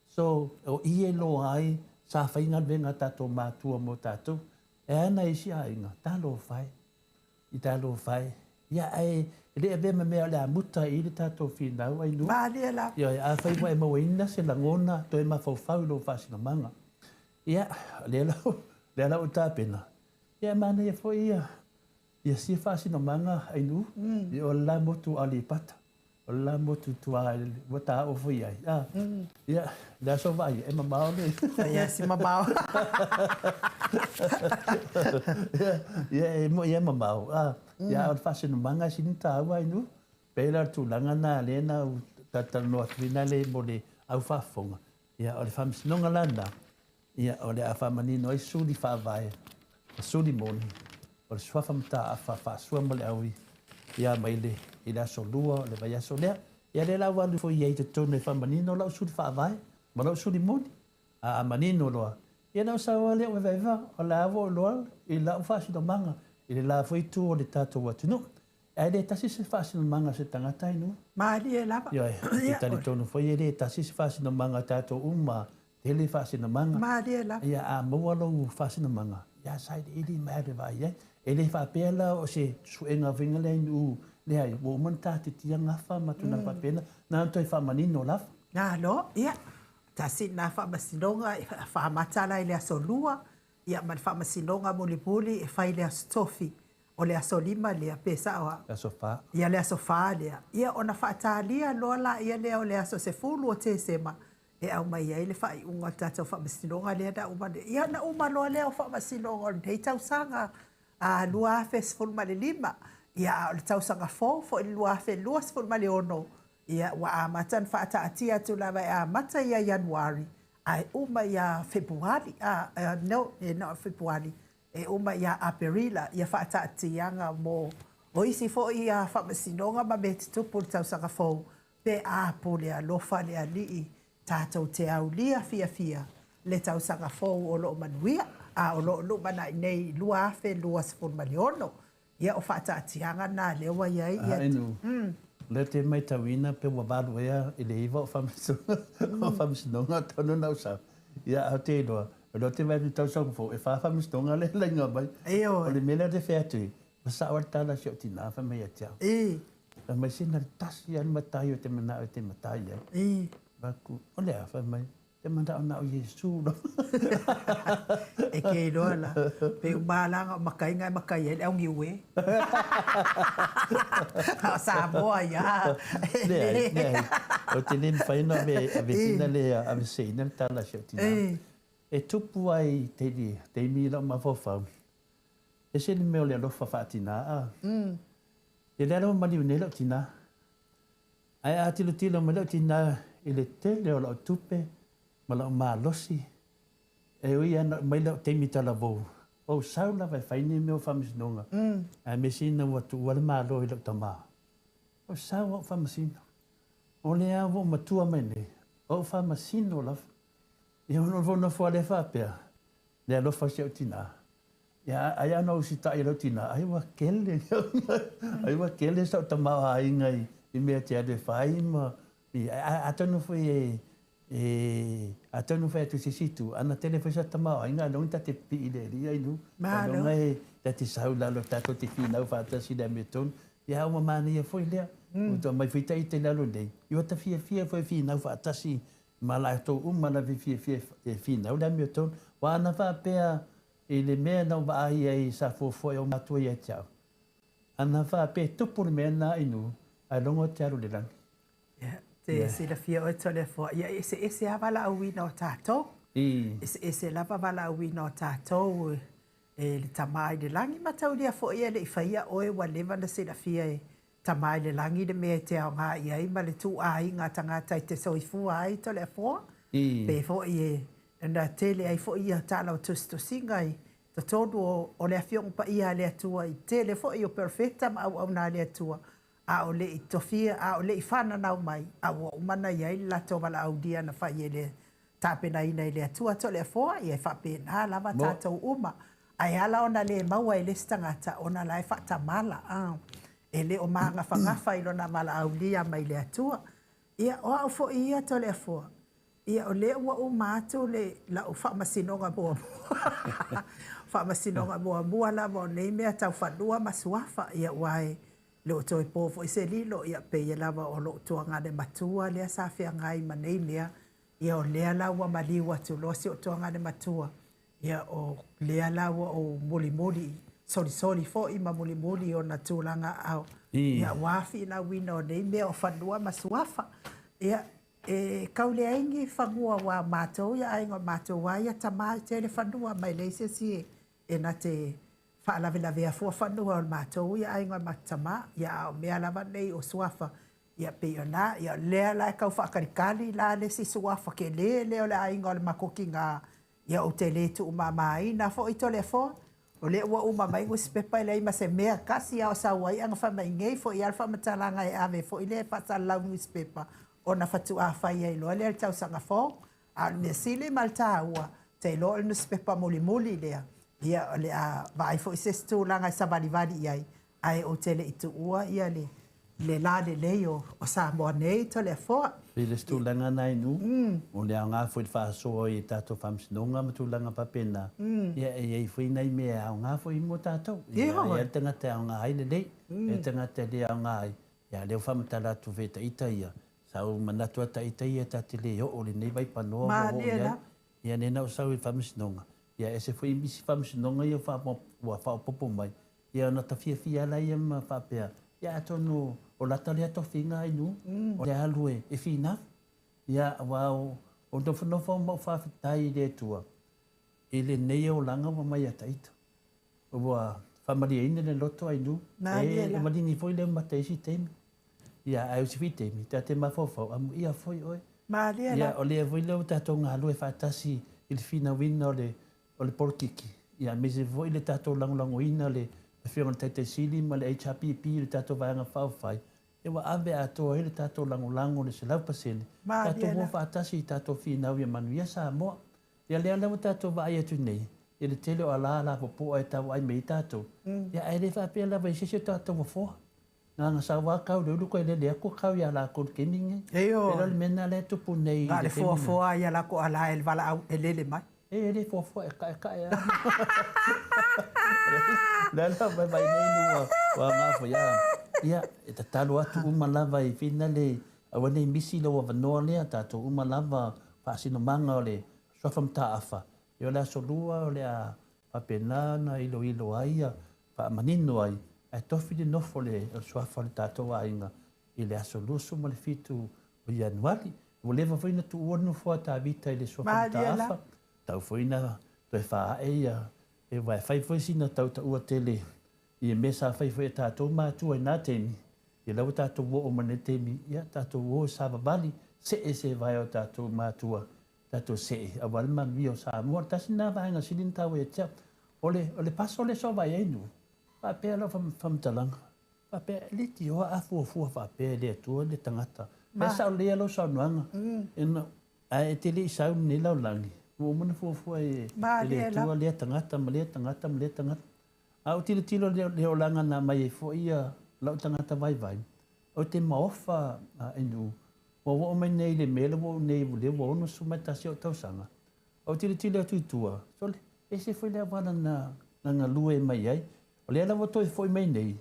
So, o i e iloa ai sa fai galuega a tatou matua mo tatou. E ana isi aiga, talofa e, i talofa e. Ia, ae le avea ma mea o le a muta ai i le tatou finau ai nuu. Malie lava. Ioe, afai ua e mauaina se lagona toe mafaufau i lou faasinomaga. Ia, lea la, lea la ua tapena, ia e manaia foi ia, ia sia faasinomaga ai nuu, ia o le la motu o Aleipata. O le la motu tua ua ta oo foi ai. A, ia, le aso vaai, e mamao le. Ia, si mamao. Ia, ia, e mo ia mamao. A, ia, o le faasinomaga e sili tāua ai nu. Pei la o le tulaga na lea na ou talatalanoa atu ai le mo le au faafofoga. Ia, o le faamasinoga la lena, ia, o le a faamanino ai suli faavae ma suli moni o le suafa Mataafa faasua ma le aui ia mai le i le aso lua o le vaiaso lea. Ia lea la ua alu foi i ai i totonu e faamanino lau suli faavae ma lau suli moni. A manino loa, ia na ou sau lava lea o Evaeva, o la ua ou iloa i lau faasinomaga i le la foi itu o le tatou atunuu. Ae le tasi se faasinomaga a se tagata i nuu. Malie lava. Ioe, ou te talitonu foi e le tasi se faasinomaga a tatou uma, tele faasinomaga. Malie lava. Ia, a maua lou faasinomaga, ia sailiili mai alu e vaai ai. E le faapea la o se suega foi lea i nuu, leai, ua uma ona tatitia gafa ma tulaga faapena, na ona toe faamanino lava. Malo, ia, tasi lena faamasinoga e faamata la i le aso Lua, ia ma le faamasinoga mulimuli e fai i le aso Tofi. O le aso 5 lea, pe sao au? Le aso 4. Ia, le aso 4 lea. Ia, ona faatalia loa laia lea o le aso 10 o Tesema e aumai ai le faaiuga o le tatou faamasinoga lea na uma nei. Ia, ona uma loa lea o faamasinoga o lenei tausaga 2015. Ia, a o le tausaga fou foi le 2026, ia, ua amata ona faataatia atu lava e amata ia Ianuari ae uma ia Fepuari, no, e na o Fepuari, e uma ia Aperila ia faataatiaga mo o isi foi ia faamasinoga ma mea tutupu i le tausaga fou, pe a pule alofa le Alii tatou te aulia fiafia le tausaga fou o lo o manuia, a o lo o lumanai nei 2026. Ia, o faataatiaga na lea ua i ai ia. Inu, o lea te matauina pe ua 8 ea i le 9 o faamasinoga, o faamasinoga tonu na ou sau. Ia, ae ou te iloa, o lea ou te vaai atu i le tausaga fou, e 4 faamasinoga lea e laina mai. O le mea lea ou te fai atu ai, ua sao lava le tala a si ou tina fai mai ia te au. Fai mai, sina le tasi lava le matai ou te manao e te matai ai. Fai atu, o le a? Fai mai, te manao na o Iesu lava. E ke iloa la, pe uma lava la o makaiga e makai ai le au niue. A o Samoa ia. Leai, leai. Ou te le mafai ona aveesina le, aveseseina le tala a si ou tina. E tupu ai i te taimi i lou mafaufau, ese le mea o le alofa faatina a. Ia lea lava maliu nei lau tina. Ae a tilotilo mai lau tina i le tele o lau tupe ma lau malosi, e ui lava ina aumai lau taimi talavou, ou sau lava e fai nei mea o faamasinoga, ae mea ina ua tuua le Malo i lau tama, ou sau lava ou faamasino. O lea ua ou matua mai nei, ou faamasino lava. Ia ona ou nofo lava lea faapea, le alofa o si ou tina, ia ai lava ona usitai e lou tina, ai ua kele, ai ua kele sau tamaoaiga i mea e te alu e fai ma, atonu foi e, e, atonu fai atu i se isi itu, ana tele foi sa tamaoaiga, ailoga ta te pipii i le alii ai nu, ailoga e ta te sau i lalo tatou te finau faatasi i le amiotonu. Ia ua manaia foi lea, ua tua mai foi ita i lalo nei, ia ta fiafia foi e finau faatasi ma latou uma lava e fiafia e finau le amiotonu. Aua ana faapea i le mea na ou vaai ai sa fuafua e ou matua ia te au, ana faapea e tupu le mea lena i nuu, ailoga ou te alu i le lagi. Ia, te silafia oe Toleafoa, ia e eseese lava valaauina o tatou. Eseese lava valaauina o tatou e le Tama i le lagi. Mataulia foi e le i faia oe ua leva ona silafia e Tama i le lagi le mea e te aoga i ai ma le tuuaiga a tagata e te soifua ai Toleafoa. Pe foi e na tele ai foi ia tala o tusitusiga i totonu o le Afioga Paia a le Atua i tele foi o perofeta ma auauna a le Atua a o le i tofia, a o le i fananau mai, a ua uma ona i ai le latou valaaulia na fai e le tapenaina e le Atua Toleafoa, ia e faapena lava tatou uma. Ae ala ona le maua e le isi tagata, ona la e faatamala, a, e le o magafagafa i lona valaaulia mai le Atua. Ia, o au foi ia Toleafoa, ia o lea ua uma atu le lau faamasinoga muamua, faamasinoga muamua lava o nei mea tau fanua ma suafa, ia aua e. Le o toe po foi se lilo, ia pei lava o lou tuagane matua lea sa feagai ma nei mea. Ia o lea la ua maliu atu loa si ou tuagane matua, ia o lea la ua ou mulimuli, solisoli foi ma mulimuli i ona tulaga aao, ia aua finauina o nei mea o fanua ma suafa. Ia, e kau leai ni fanua aua o matou ia aiga o matou lava ia tama e tele fanua ma e leai se isi e na te faalavelavea fua fanua o le matou ia aiga o le matou tama. Ia a o mea lava nei o suafa, ia pei o na, ia o lea la e tau faatalitali la le isi suafa tele lea o le aiga o le matou tina, ia ou te le tuumamaina foi Toleafoa. O lea ua uma mai nusipepa e leai ma se mea tasi lava o sau ai, ana fai mai nei foi lava le faamatalaga e ave foi lea e faasalalau i nusipepa ona faatoa fai ai loa lea i le tausaga fou. A o le mea sili ma le taua, ou te iloa o le nusipepa mulimuli lea, ia o le a vaai foi se isi tulaga e savalivali i ai, ae ou te le i tuua ia le le lalelei o Samoa nei, Toleafoa. I le isi tulaga na inu, o le aoga foi le faasoa i tatou faamasinoga ma tulaga faapena, ia e i ai foi nai mea e aoga foi mo tatou. Ia, e i ai le tagata e aoga ai lelei, e i ai le tagata e le aoga ai, ia lea ua faamatala atu foi e ita ia, sa ou manatu lava ita ia ta te le oo i lenei vaipanoa ua oo i ai. Ia lea na ou sau i le faamasinoga, ia ese foi isi faamasinoga ia ua faaopoopo mai, Ia ona ta fiafia lea ma faapea, ia atonu o lata lea tofiga ai nu, o le alu e finau. Ia aua o nofonofo ma ou faafetai i le Atua i lenei olaga ua mai ia ita. Ua faamalieina le loto ai nu, e maligi foi le mata i isi taimi. Ia ae o isi foi taimi, ta te mafaufau, amuia foi oe. Ia o lea foi lea ua tatou galue faatasi i le finauina o le o le polokiki, ia aemaise foi le tatou lagolagoina o le Afioga i le Taitai Sili ma le HRPP i le tatou Vaega Faaupufai, ia ua ave atoa ai le tatou lagolago i le 100%, tatou o faatasi i tatou finau ia manuia Samoa. Ia lea la ua tatou vaai atu nei i le tele o alā lapopoa e tauaai mai ai tatou, ia ae le faapea lava i se isi o tatou afoa. Na ona sau lava kau le ulu koe lele atu kau ia lakou i le taimi lenei. Eio. Pei la o le mea lena lea e tupu nei i le taimi lenei. Na o le foafoa ia lakou ala e le valaau e lele mai. E le foafoa e kaekae lava. O le ala vaivai nei nu ua aoga foi a. Ia, e tatalo atu uma lava i finale aua nei misi lou avanoa lea tatou uma lava faasinomaga o le Suafa Mataafa. Ia o le aso Lua o le a faapena ona iloilo ai ia faamanino ai, ae tofi le nofo o le suafa o le tatou aiga i le aso 27 o Ianuari. Ua leva foi ona tuua le nofoa a Tavita i le suafa mataafa, tau foi ina toe faaae ia, aua e fai foi sina tautaua tele i mea sa fai foi e tatou matua i na taimi, ia lea ua tatou oo mai i lenei taimi, ia tatou o e savavali, see se vae o tatou matua, tatou see aua le manuia o Samoa. Tasi lena vaega sili ona taua ia te au. O le, o le paso lea sa ou vaai ai nu, faapea lau faamatalaga, faapea e leitioa a fuafua faapea e le Atua le tagata. E sao lelei lava lau saunoaga, ina, ae e te le i sau i lenei lalolagi, ua uma ona fuafua e le Atua lea tagata ma lea tagata ma lea tagata. A ou tilotilo i le olaga na aumai ai foi ia lau tagata vaivai, ou te maofa i nu, ua oo mai nei i le mea lea ua ou nei, lea ua 61 ou tausaga, Ou tilotilo atu i tua, sole, ese foi le auala na galue mai ai. O lea la ua toe foi mai nei,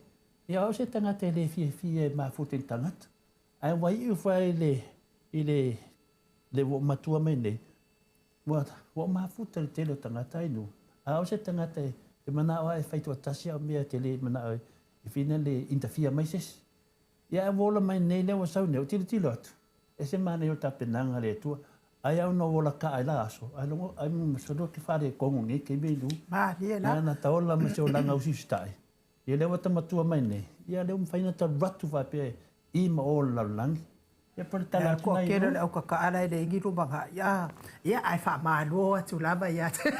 ia o au se tagata e le fiafia e mafuta i ni tagata. Ae ua iu foi i le, i le, le ua ou matua mai nei, ua, ua ou mafuta i le tele o tagata i nuu. A o se tagata e, e manao lava e fai toatasi au mea, te le manao e, e fina le interfere mai se isi. Ia ae ua ola mai nei lea ua sau nei, ou tilotilo atu, ese manaia o le tapenaga a le Atua. Ai au na ou ola kaa i la aso, ai logo, ai masalo ke faaletonu nei taimi i lu. Malie la. Na na ta ola ma se olaga usiusitai. Ia lea ua ta matua mai nei, ia lea ua mafai ona ta alu atu faapea i ma o o le lalolagi. Ia po o le tala atu na i lu. Le au kakaala e le ingi lumanai. A, ia ae faamalo atu lava ia te.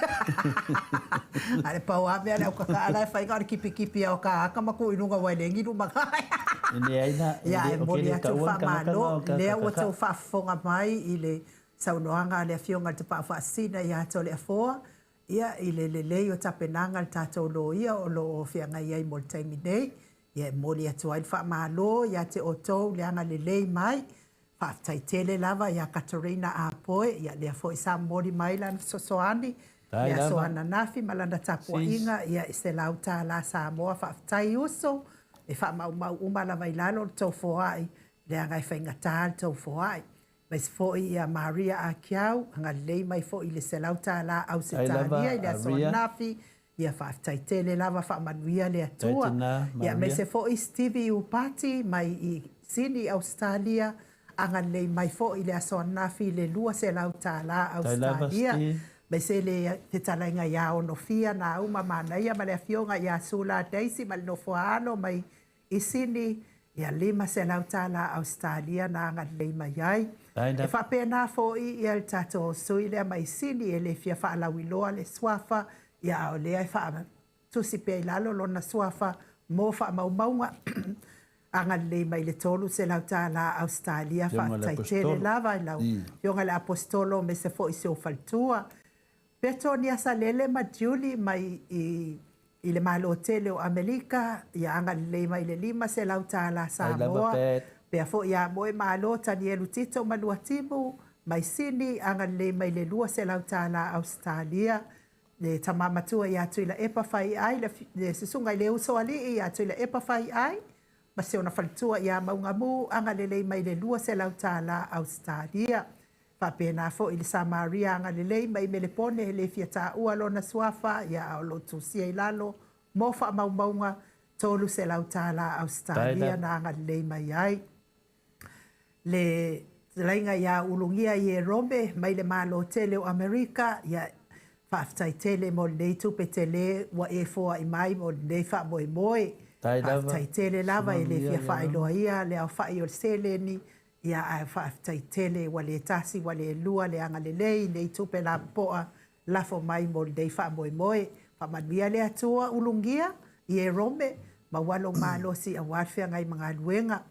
A le pau lava mea le au kakaala e fai na o le kipikipi lava o ka aka ma tuu i luga aua e le ingi lumanai. E leai la, e Ia le, ae o ke momoli le atu le taua le tagata faamalo, na o ka lea ua kakakaa. tou faafofoga mai i le saunoaga a le Afioga i le Tapaau Faasisina ia Toleafoa, ia i le lelei o tapenaga a le tatou loia o lo o feagai ai mo le taimi nei. Ia e momoli atu ai le faamalo ia te outou le agalelei mai. Faafetai tele lava ia Katarina Apoe, ia lea foi sa momoli mai lana fesoasoani i Dai le aso lava, ananafi ma lana sis. tapuaiga, ia i $100 Samoa. Faafetai uso. E faamaumau uma lava i lalo le tou foai, leaga e faigata le tou foai. Aemaise foi ia Maria Akiau, agalelei mai foi i le $100 Ausetalia i le aso ananafi. Ia faafetai tele lava, faamanuia le Atua. Ia aemaise foi Stevie Upati mai i Sini, Ausetalia, agalelei mai foi i le aso ananafi i le $200 Ausetalia. Aemaise le fetalaiga ia Onofia Nauma Manaia ma le afioga ia Sula Daisy ma le nofoaalo mai i Sini, ia $500 Ausetalia na agalelei mai ai. E faapena foi ia le tatou sui lea mai Sini e le fia faalauiloa le suafa, ia a o lea e faatusi pea i lalo lona suafa mo faamaumauga. Agalelei mai le $300 Ausetalia, faafetai tele lava i lau afioga i le Aposetolo aemaise foi si ou faletua. Petonia Salele ma Julie mai i le Malo tele o Amerika, ia agalelei mai le $500 Samoa. Pea foi ia Moe Malo Tanielu Tito ma Luatimu mai Sini, agalelei mai le $200 Ausetalia. Le tama matua ia Tuilaepa Faiai, le susuga i le Usoalii ia Tuilaepa Faiai, ma si ona faletua ia Maugamu, agalelei mai le $200 Ausetalia. Faapena foi le Samaria agalelei mai Melepone, e le fia taua lona suafa, ia a o lo o tusia i lalo mo faamaumauga, $300 Ausetalia na agalelei mai ai. Le fetalaiga ia Ulugia Ierome mai le Malo tele o Amerika, ia faafetai tele mo lenei tupe tele ua e foai mai mo lenei faamoemoe. Faafetai tele lava, e le fia faailoaina le aofai o le seleni, ia ae faafetai tele ua le tasi ua le lua le agalelei nei tupe lapopoa lafo mai mo lenei faamoemoe. Faamanuia le Atua Ulugia Ierome, maua lou malosi aua le feagai ma galuega.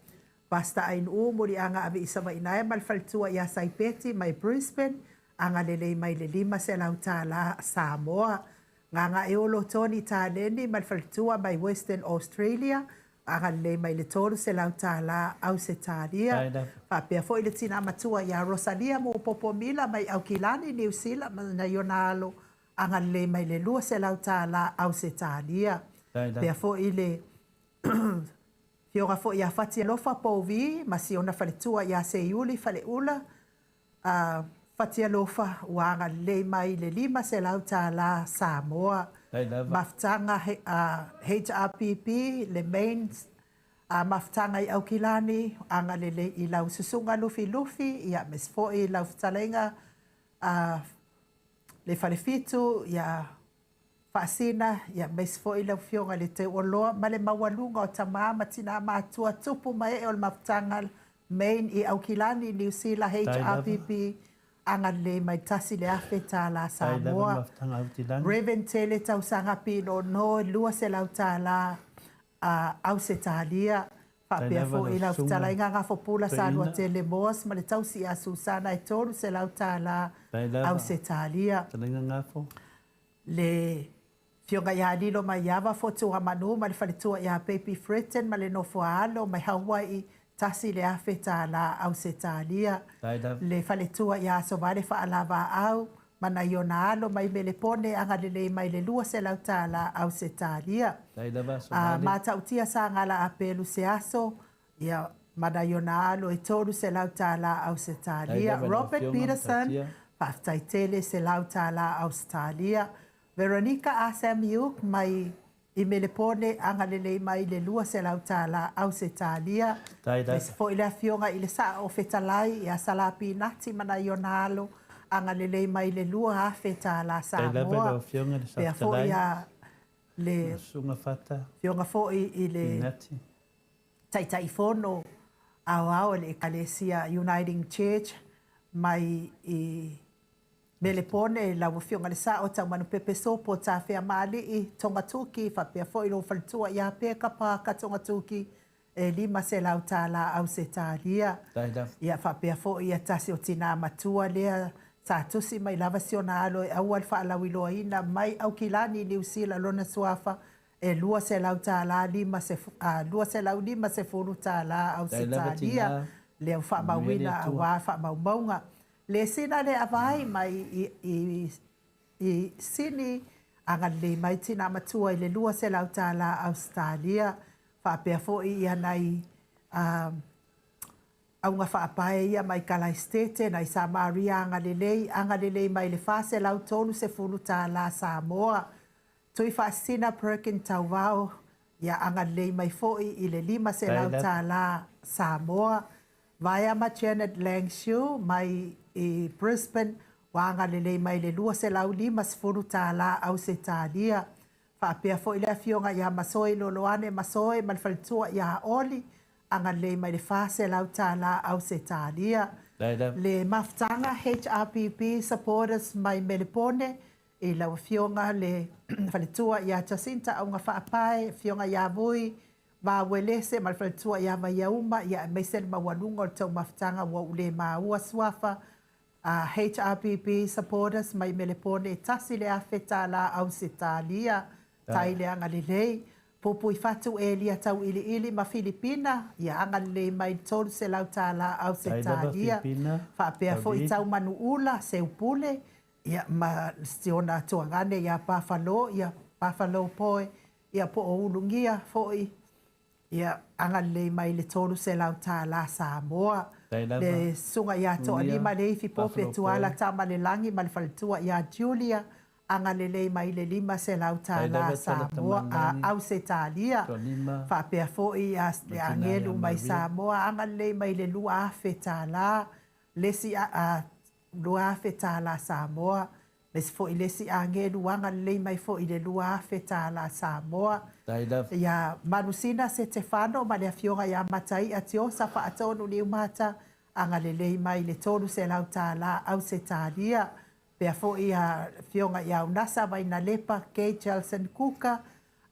Pastor Ainuu Muliaga Ave i Savaii ma le faletua ia Saipeti mai Brisbane, agalelei mai le $500 Samoa. Gagaeolo Tony Taleni ma le faletua mai Western Australia, agalelei mai le $300 Ausetalia. Faapea foi le tina matua ia Rosalia Mupopo Mila mai Aukilani, Niu Sila, ma nai ona alo, agalelei mai le $200 Ausetalia. Pea foi le afioga foi ia Fatialofa Pouvi ma si ona faletua ia Seiuli Faleula Fatialofa, ua agalelei mai le $500 Samoa. Mafutaga HRPP, le main mafutaga i Aukilani, agalelei i lau susuga Lufilufi, ia aemaise foi lau fetalaiga le Falefitu, ia Faasina, ia aemaise foi lau afioga i le Teuoloa ma le maualuga o tama ma tina matua, tupu ma ee o le mafutaga Main i Aukilani, Niu Sila, HRPP, agalelei mai $1,000 Samoa. Reverend Tele Tausaga Pinono, $200 Ausetalia. Faapea foi lau fetalaiga Gafopula Saluatele Moas ma le tausi ia Susana, e $300 Ausetalia. Le afioga ia Lilo Maiava Fotuamanu ma le faletua ia Baby Fretton ma le nofoaalo mai Hawaii, $1,000 Ausetalia. Le faletua ia Asovale Faalavaau ma nai ona alo mai Melepone, agalelei mai le $200 Ausetalia. Matautia Sagala Apelu Seaso, ia ma nai ona alo e $300 Ausetalia. Robert Peterson, faafetai tele, $100 Ausetalia. Veronica Asamiuk mai i Melepone, agalelei mai le $200 Ausetalia. Aemaise foi le afioga i le Sao o Fetalai ia Salapinati ma nai ona alo, agalelei mai le $2,000 Samoa. Pea foi ia le afioga foi i le Taitaifono Aoao o le Ekalesia Uniting Church mai i Melepone, lau afioga le Sao Taumanupepe Sopo Tafea Maalii Togatuki, faapea foi lou faletua ia Peka Paka Togatuki, e $500 Ausetalia. Ia faapea foi ia tasi o tina matua lea sa tusi mai lava si ona alo e aua le faalauiloaina mai Aukilani, Niu Sila lona suafa, e $200 $250 Ausetalia lea ua faamauina aua faamaumauga. Le sina le avai mai i Sini, agalelei mai tina matua i le $200 Ausetalia. Faapea foi ia nai auga faapae ia mai Kalaisitete, nai Samaria agalelei, agalelei mai le $430 Samoa. Tuifaasisina Perkin Tauvao, ia agalelei mai foi i le $500 Samoa. Vaea ma Janet Langshu mai i Brisbane, ua agalelei mai le $250 Ausetalia. Faapea foi le afioga ia Masoe Loloane Masoe ma le faletua ia Oli, agalelei mai le $400 Ausetalia. Le mafutaga HRPP supporters mai Melepone, i lau afioga le faletua ia Jacinta Auga Faapae, afioga ia Vui Vauelese ma le faletua ia Vaiauma, ia aemaise le maualuga o le tou mafutaga ua ou le maua suafa. HRPP supporters mai Melepone, $1,000 Ausetalia, tai le agalelei. Pupui Fatu Elia Tauiliili ma Filipina, ia agalelei mai $300 Ausetalia. Faapea foi Taumanuula, Seupule, ia ma siona tuagane ia Buffalo, ia Buffalo Boy, ia po o Ulugia foi, ia agalelei mai le $300 Samoa. Le susuga ia Toalima Leifi Pope Tuala Tamalelagi ma le faletua ia Julia, agalelei mai le $500 Samoa, Ausetalia. Faapea foi le agelu mai Samoa, agalelei mai le $2,000, lesi $2,000 Samoa. Lesi foi lesi agelu agalelei mai foi le $2,000 Samoa. Ia Manusina Setefano ma le afioga ia Mataia Tiosa Faatonu Niumata, agalelei mai le $300 Ausetalia. Pea foi a afioga ia Unasa Vainalepa Kate Jelson Kuka,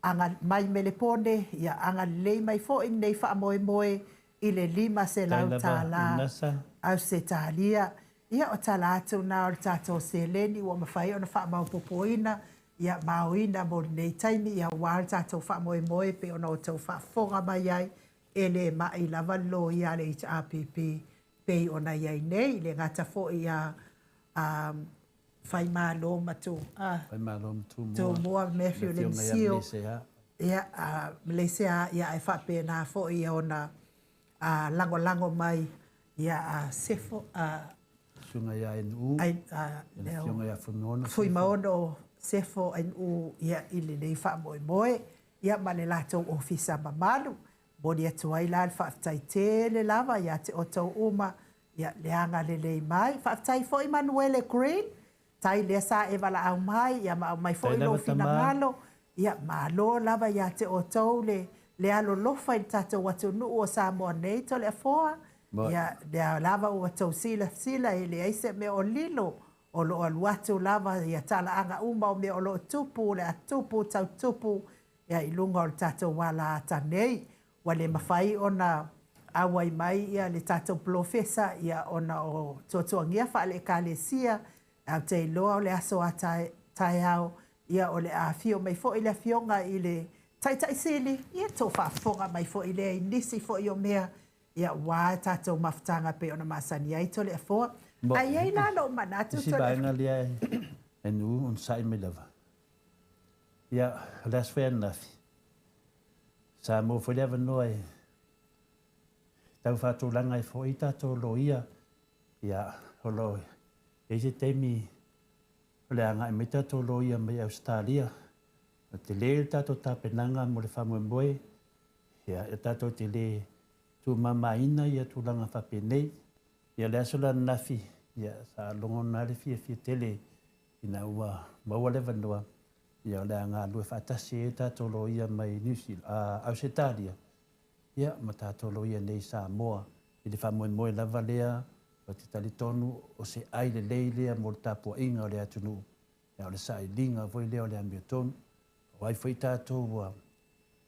aga mai Melepone, ia agalelei mai foi nei faamoemoe i le $500 Ausetalia. Ia o tala atu na o le tatou seleni ua mafai ona faamaopoopoina ia maoina mo lenei taimi, ia ua le tatou faamoemoe pe ona o tou faafofoga mai ai, e le mai lava le loia le HRPP pei ona i ai nei, le gata foi ia Faimalo ma tu Tumua Matthew Lemisio, ia Malaysia, ia e faapena foi ia ona lagolago mai ia Sefo Susuga ia NU, le afioga ia Fuimaono Fuimaono Sefo NU, ia i lenei faamoemoe, ia ma le latou ofisa mamalu. Momoli atu ai la le faafetai tele lava ia te outou uma, ia le agalelei mai. Faafetai foi Manuele Green, tai lea sa e valaau mai, ia ma aumai foi lou finagalo, ia malo lava ia te outou le alolofa i le tatou atunuu o Samoa nei Toleafoa. Ia lea lava ua tou silasila e leai se mea o lilo, o loo alu atu lava ia talaaga uma o mea o loo tupu, le a tupu tau tupu ia i luga o le tatou ala ata nei. Ua le mafai ona auai mai ia le tatou polofesa ia ona o tuatuagia faale ekalesia, ae ou te iloa o le aso a taeao ia o le afio mai foi le afioga i le Taitaisili, ia tou faafofoga mai foi lea i nisi foi o mea ia ua tatou mafutaga pei ona masani ai Toleafoa. Ae i ai la lou manatu isi vaega lea e nu on sai mai lava. Ia, o le aso foi ananafi, sa maua foi le avanoa e tau faatulaga ai foi tatou loia, ia o lo o i ai se taimi o le agai mai tatou loia mai Ausetalia. O tele le tatou tapenaga mo le faamoemoe, ia e tatou te le tumamaina ia tulaga faapenei. Ia le aso la ananafi, ia sa logona le fiafia tele ina ua maua le avanoa, ia o le a galulue faatasi ai tatou loia mai New Zealand, Ausetalia, ia ma tatou loia nei i Samoa i le faamoemoe lava lea o te talitonu o se ai lelei lea mo le tapuaiga o le atunuu, ia o le sailiga foi lea o le amiotonu. O ai foi tatou ua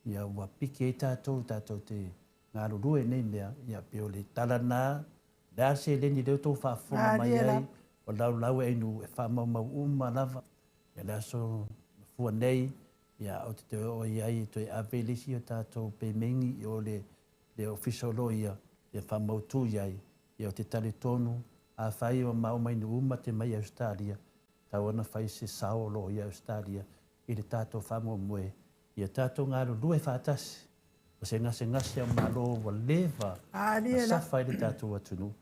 ia ua piki ai tatou tatou te galulue nei mea, ia pei o le tala na le a seleni lea tou faafofoga mai ai o laulau e ainu e faamaumau uma lava. Ia le aso mafua nei, ia ou te toe oo i ai e toe ave le isi o tatou pemegi i o le ofisa o loia ia faamautu i ai, ia o te talitonu afai o maomainu uma te mai Ausetalia, tau ona fai se sao o loia Ausetalia i le tatou faamoemoe, ia tatou galulue faatasi. O se gasegase a Malo ua leva na safa ai le tatou atunuu,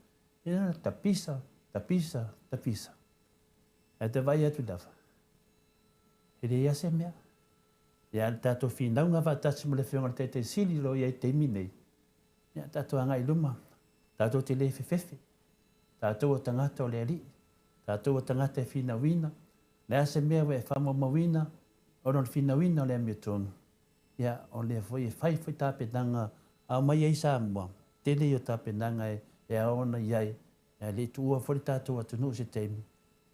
ia na tapisa, tapisa, tapisa. Ae te vaai atu lava, e leai lava se mea. Ia a o le tatou finauga faatasi ma le Afioga i le Taitai Sili o lo o i ai i le taimi nei, ia tatou agai i luma, tatou te le fefefe, tatou o tagata o le Alii, tatou o tagata e finauina, o le a se mea ua e faamaumauina ona o le finauina o le amiotonu, Ia, o lea foi e fai foi tapenaga a omai ai Samoa, tele ia o tapenaga e ao ona i ai, ae le i tuua foi le tatou atunuu i se taimi,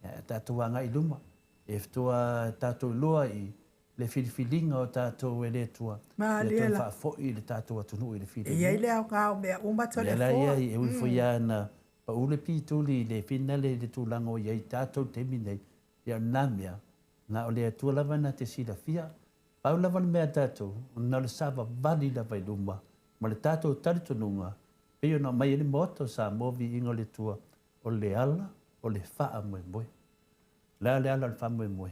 ia tatou agai i luma. E faatoa tatou iloa i le filifiliga o tatou e le Atua, ia toe faafoi le tatou atunuu i le filemu. E i ai le aoga o mea uma Toleafoa. O lea la ia, e ui foi lava ina pau le pituli i le finale i le tulaga o i ai tatou i le taimi nei, ia o lena mea, na o le Atua lava na te silafia. Pau lava le mea a tatou, na o le savavali lava i luma ma le tatou talitonuga, pei ona aumai ai le Maota o Samoa Viiga o le Atua, o le ala o le faamoemoe. O le a le ala o le faamoemoe?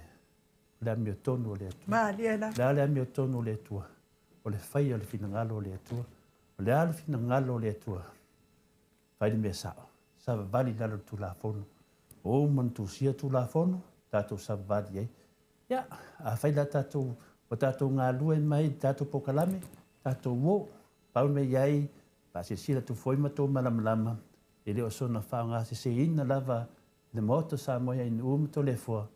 O le amiotonu o le Atua. Malie la. O le a le amiotonu o le Atua? O le faia o le finagalo o le Atua. O le a le finagalo o le Atua? Fai le mea sao, savavali i lalo o le Tulafono. Ua uma ona tusia Tulafono, tatou savavali ai. Ia, afai la tatou, ua tatou galue mai i le tatou polokalame, tatou o. Pau le mea i ai, faasilasila atu foi ma tou malamalama, e le o soona faaaogaseseina lava e le Maota o Samoa ia Ainuu ma Toleafoa,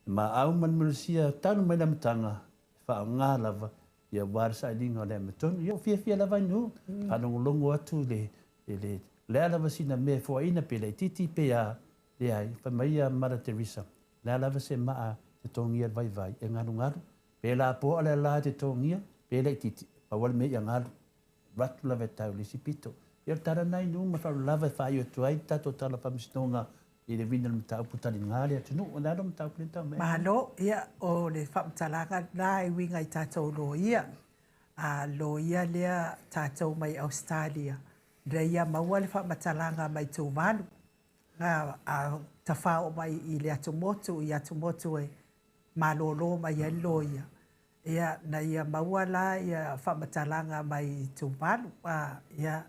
le maau ma le malosia talu mai le amataga, e faaaoga lava ia aua le sailiga o le amiotonu. Ia ua fiafia lava Ainuu, faalogologo atu i le, o le a lava sina mea e foaina pe laitiiti pe a, leai, fai mai ia Mother Teresa, o le a lava se maa e totogia e le vaivai, e galugalu, pe lapoa le ala e totogia, pe laitiiti, pau lava le mea ia galu. Alu atu lava e tau i le isi pito. Ia o le tala lena Ainuu ma le faaaloalo lava e faaiu atu ai le tatou Tala Faamasinoga i le uiga o le mataupu taliga le atunuu. O le a lau mataupu lea na tau mai? Malo. Ia, o le faamatalaga lena e uiga i tatou loia. A loia lea tatou mai Ausetalia, lea ia maua le faamatalaga mai Tuvalu, a tafao mai i le atumotu, i atumotu e malolo mai ai le loia, ia, na ia maua la ia faamatalaga mai Tuvalu. A, ia,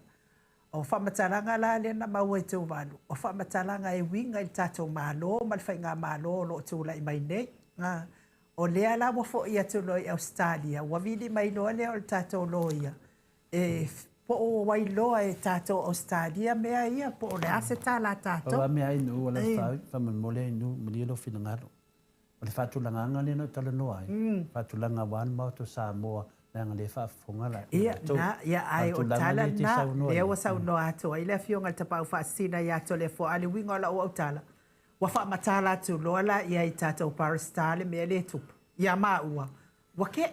o faamatalaga la lea na maua i Tuvalu, o faamatalaga e uiga i le tatou Malo ma le faigamalo o lo o tulai mai nei. A, o lea la ua foi atu loa i Ausetalia, ua vili mai loa lea o le tatou loia, e po o ai loa e tatou Ausetalia mea ia, po o le a se tala a tatou. Pau lava mea Ainuu, ua lava faamolemole Ainuu, malie lou finagalo. O le faatulagaga lea na ou talanoa ai, faatulaga aua le Maota o Samoa, leaga o lea e faafofoga la Ia, latou. na, ia, A o ae le o le tulaga tala lea e te lena, saunoa lea i ua ai. saunoa atu ai le Afioga i le Tapaau Faasisina ia Toleafoa, a o le uiga o lau autala, ua faamatala atu loa la i ai i tatou barrister le mea lea e tupu ia maua, ua ke.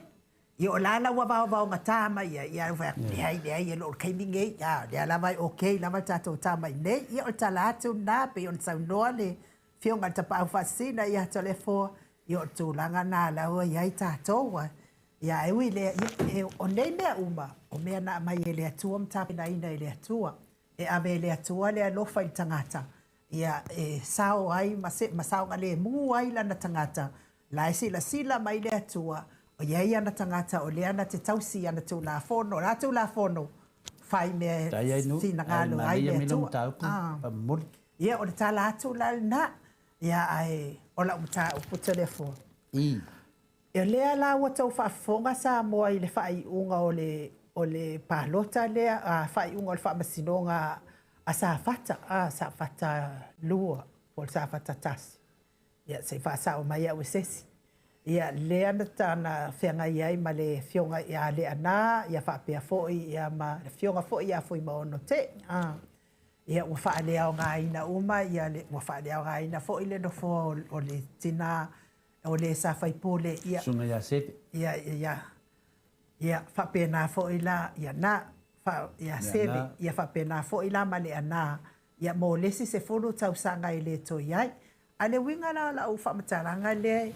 Ia o la la ua vaovaogata mai ai, ia fai atu, leai, leai, e le o le taimi nei, a, o lea lava e okay lava le tatou tama i inei. Ia o le tala atu lena, pei ona saunoa le Afioga i le Tapaau Faasisina ia Toleafoa, ia o le tulaga lena la ua i ai tatou. Ia ae ui i lea, ia, o nei mea uma, o mea na aumai e le Atua ma tapenaina e le Atua. E ave e le Atua le alofa i le tagata, ia e sao ai ma, se, ma saogalemu ai lana tagata, la e silasila mai le Atua, o i ai ana tagata o lea na te tausi i ana Tulafono, o la Tulafono, fai mea e finagalo ai le Atua. Ah. Ia, o le tala atu la lena, ia ae o lau mataupu Toleafoa. O lea la ua tou faafofoga Samoa i le faaiuga o le o le palota lea, a faaiuga o le faamasinoga a Safata, a Safata 2 po o le Safata 1. Ia se i faasao mai au e se isi. Ia lea na na feagai ai ma le afioga ia Leaana, ia faapea foi ia ma le afioga foi ia Fuimaono Tei. A ia ua faaleaogaina uma ia le ua faaleaogaina foi le nofoa o le tina o le sa faipule ia. Susuga ia Seve. Ia, ia, ia faapena foi la ia na, fa, ia Seve, ia faapena foi la ma Leaana, ia mo le isi 10 tausaga e le toe i ai. A o le uiga la o lau faamatalaga lea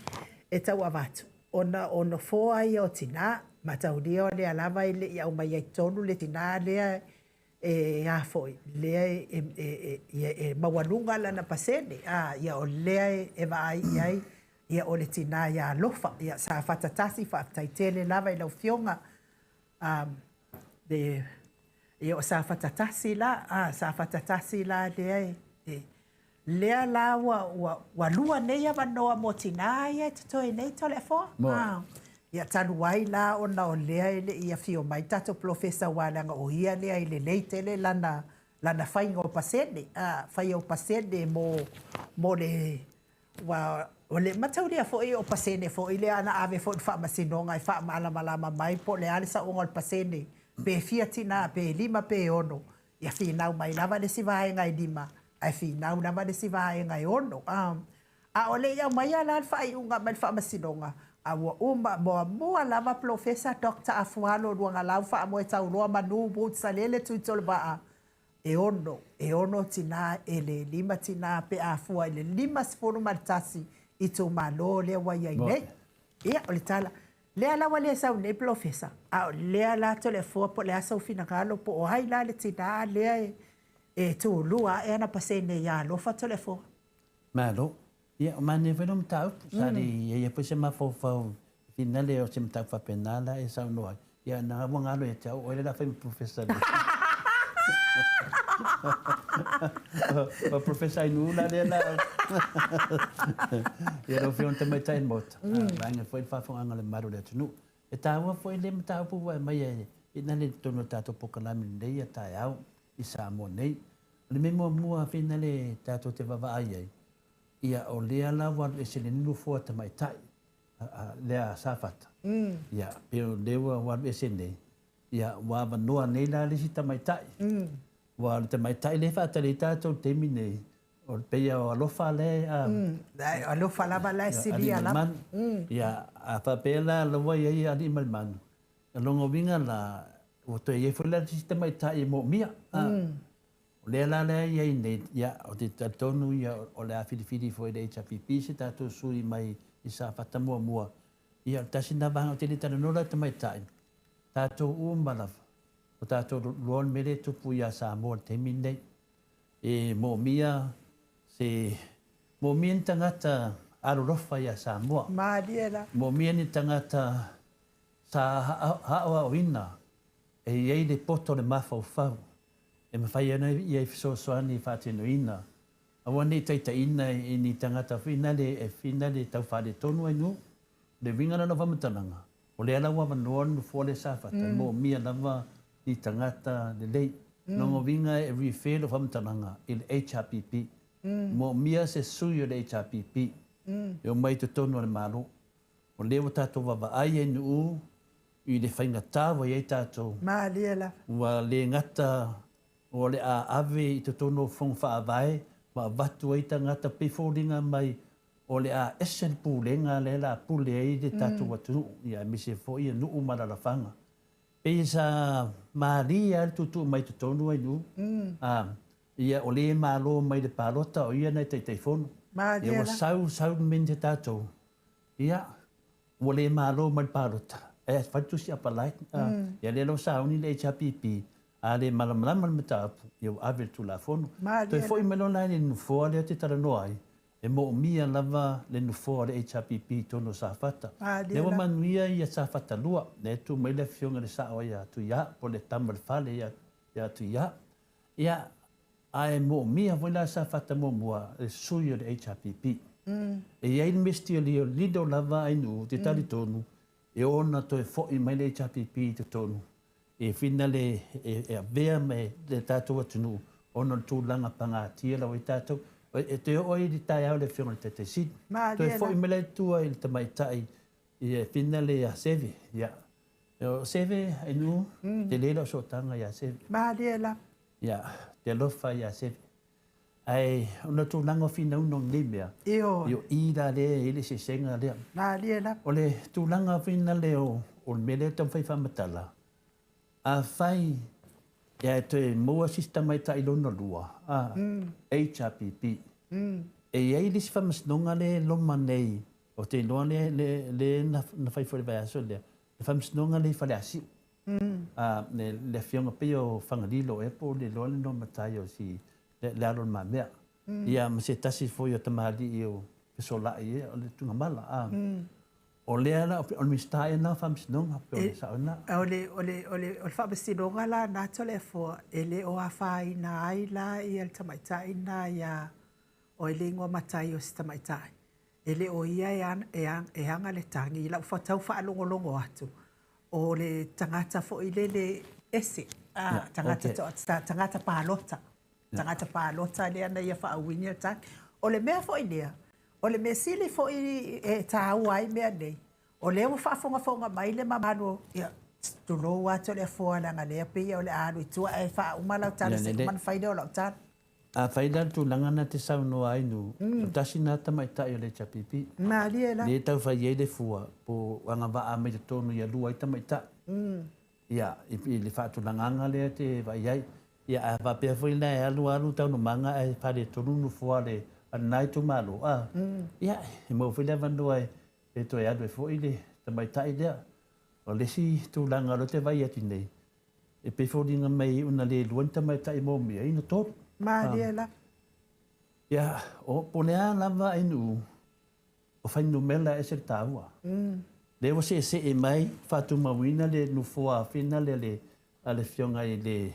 e tau avatu, ona o nofoa ia o tina, mataulia o lea lava e le i aumaia i totonu le tina lea e a foi, lea e maualuga lana pasene, a, ia o lea e vaai i ai, ia o le tina ia Alofa. Ia Safata 1, faafetai tele lava i lau Afioga. Le, ia o Safata 1 la, a, Safata 1 la lea e, e, lea la ua, ua, ua lua nei avanoa mo tinā ia e totoe nei Toleafoa. A, ia talu ai la ona o lea e le i afio mai tatou polofesa aua leaga o ia lea e lelei tele lana, lana faiga o pasene, a, faia o pasene mo, mo le Aua o le mataulia foi o pasene foi lea ana ave foi i le Faamasinoga e faamalamalama mai po o le a le saoga o le pasene, pe fia tina, pe 5 pe 6, ia finau mai lava le isi vaega e 5, ae finau lava le isi vaega e 6. A o le i aumaia la le faaiuga mai le Faamasinoga, a ua uma muamua lava Polofesa Doctor Afualo Luagalau Faamoetauloa Manu Woods Salele Tuitolevaa E ono, e ono tinā, e le lima tinā pe a fua i le 51 itumalo lea ua i ai nei. Ia, o le tala, lea la ua le sau nei polofesa, a o lea la Toleafoa po o le a sou finagalo po o ai la le tinā lea e, e tulua ae ana pasene ia alofa Toleafoa. Malo. Ia, o manaia foi lau mataupu, sa le i ai foi se mafaufau i finale o se mataupu faapena la e saunoa ai. Ia, na ua galo ia te au, o oe le la fai ma Professor le. O Professor Ainuu la lea la. Ia, lau Afioga i le Tamaitai o le Maota, vaega foi le faafofogaaga a le mamalu o le atunuu. E taua foi le mataupu ua aumai e finale i totonu o le tatou polokalame lenei a taeao i Samoa nei. O le mea muamua finale tatou te vaavaai ai, ia o lea la ua alu ese le nofoa tamaitai lea a Safata. Ia pei o lea ua alu ese nei, ia ua avanoa nei la le isi tamaitai. Ua o le tamaitai lea e faatali ai tatou i le taimi nei, o le pei o Alofa lea e Alofa lava la e silia lava. Ia, a faapea la la ua i ai Alii ma le Manu, o lona uiga la, ua toe i ai foi la le isi tamaitai e moomia. O lea la lea e i ai nei, ia, ou te talitonu ia o le a filifili foi e le HRPP se tatou sui mai i Safata muamua. Ia, o le tasi lena vaega ou te le talanoa la i tamaitai, tatou uma lava, o tatou iloa le mea lea e tupu ia Samoa i le taimi lenei. E moomia se moomia ni tagata alolofa ia Samoa. Malie la. Moomia ni tagata sa aoaoina e i ai le poto o le mafaufau e mafai ona ia i fesoasoani e faatinoina. Aua ne i taitaiina e ni tagata finale e finale tau faaletonu ai nuu. Le uiga la o lau faamatalaga, O lea la ua avanoa le nofoa lea Safata, e moomia lava ni tagata lelei. Lona uiga e refer lou faamatalaga i le HRPP. Moomia se sui o le HRPP e omai i totonu o le Malo. O lea ua tatou vaavaai ai Nu'u i le faigata ua i ai tatou. Malie lava. Ua le gata o le a ave i totonu o Fono Faavae ma avatu ai tagata pei foliga mai o le a ese le pulega lea la pule ai le tatou atunuu, ia aemaise foi ia nuu ma alaalafaga. Pei sa malie lava le tuutuu mai totonu ai nuu, a, ia o lea e malo mai le palota o ia na e Taitaifono. Ia ua sau sau le mea tatou, ia ua le malo mai le palota, ae fai le tusi apalai, ia lea la ua sauni le HRPP, a le malamalama le mataupu, ia ua ave i le Tulafono. Toe foi mai loa la i le nofoa lea ou te talanoa ai, E moomia lava le nofoa o le HRPP i totonu o Safata. Lea ua manuia ia Safata 2, lea e tu mai le afioga i le sao ia Tuia, po o le tama o le fale ia Tuia. Ia, ae moomia foi la Safata muamua le sui o le HRPP. E i ai le mea lilo lava Ainuu, ou te talitonu, e ono toe foi mai le HRPP i totonu e finale e avea ma le tatou atunuu ona o le tulaga pagatia la ua i ai tatou. E toe oo ai i le taeao i le Afioga i le Taitai Sili. Toe foi mai la i tua i le tamaitai e finale ia Seve. Ia, o Seve, Ainuu, tele lau sootaga ia Seve. Malie lava. Ia, te alofa ia Seve. Ae ona o tulaga o finauga o lenei mea, Ioe. o i la lea e i ai le eseesega lea. Malie lava. O le tulaga finale o le mea lea e taumafai e faamatala, afai e toe maua se isi tamaitai lona lua, a, HRPP, e i ai le isi faamasinoga lea e loma nei, ou te iloa lea na fai foi i le vaiaso lea, le faamasinoga lea i Faleasiu. Le afioga pei o Fagalilo ea po o le iloa le igoa matai o si le alo o Le Mamea. Ia ma se tasi foi o tamalii o Fesolai ea o le Tuigamala. O lea la, o le Minisita ea lena o Faamasinoga, pe o le sao lena? O le, o le, o le, o le Faamasinoga la lena Toleafoa, e le o afaina ai la le tamaitai lena ia o le igoa matai o si tamaitai. E le o ia e, e, e aga le tagi. I lau tau faalogologo atu, o le tagata foi lele ese, tagata, okay. Tagata palota. Tagata palota lea na ia faauini le tagi. O le mea foi lea, o le mea sili foi e tāua ai mea nei, o lea ua faafogafoga mai le mamalu, ia, tulou lava Toleafoa leaga lea pei o le a alu i tua ae faauma lau tala se i uma ona fai lea o lau tala. Afai la le tulaga na te saunoa ai Nu, o tasi na tamaitai o le HRPP. Malie la. Lea e tau fai ai le fua, po o agavaa mai totonu ia lua ai tamaitai. Ia, i le faatulagaga lea te vaai ai. Ia, a faapea foi la e alu alu taualumaga ae faaletonu nofoa a lena itumalo, a, ia, e maua foi le avanoa e toe alu ai foi le tamaitai lea. O le isi tulaga o lea ou te vaai atu nei, e pei foliga mai una le lua ni tamaitai manaomia, ina tolu. Malie la. Ia, o po o le a lava ai nuu, o fuainumera e ese le taua. Lea ua seesee mai faatumauina le nofoa afina lea le a le Afioga i le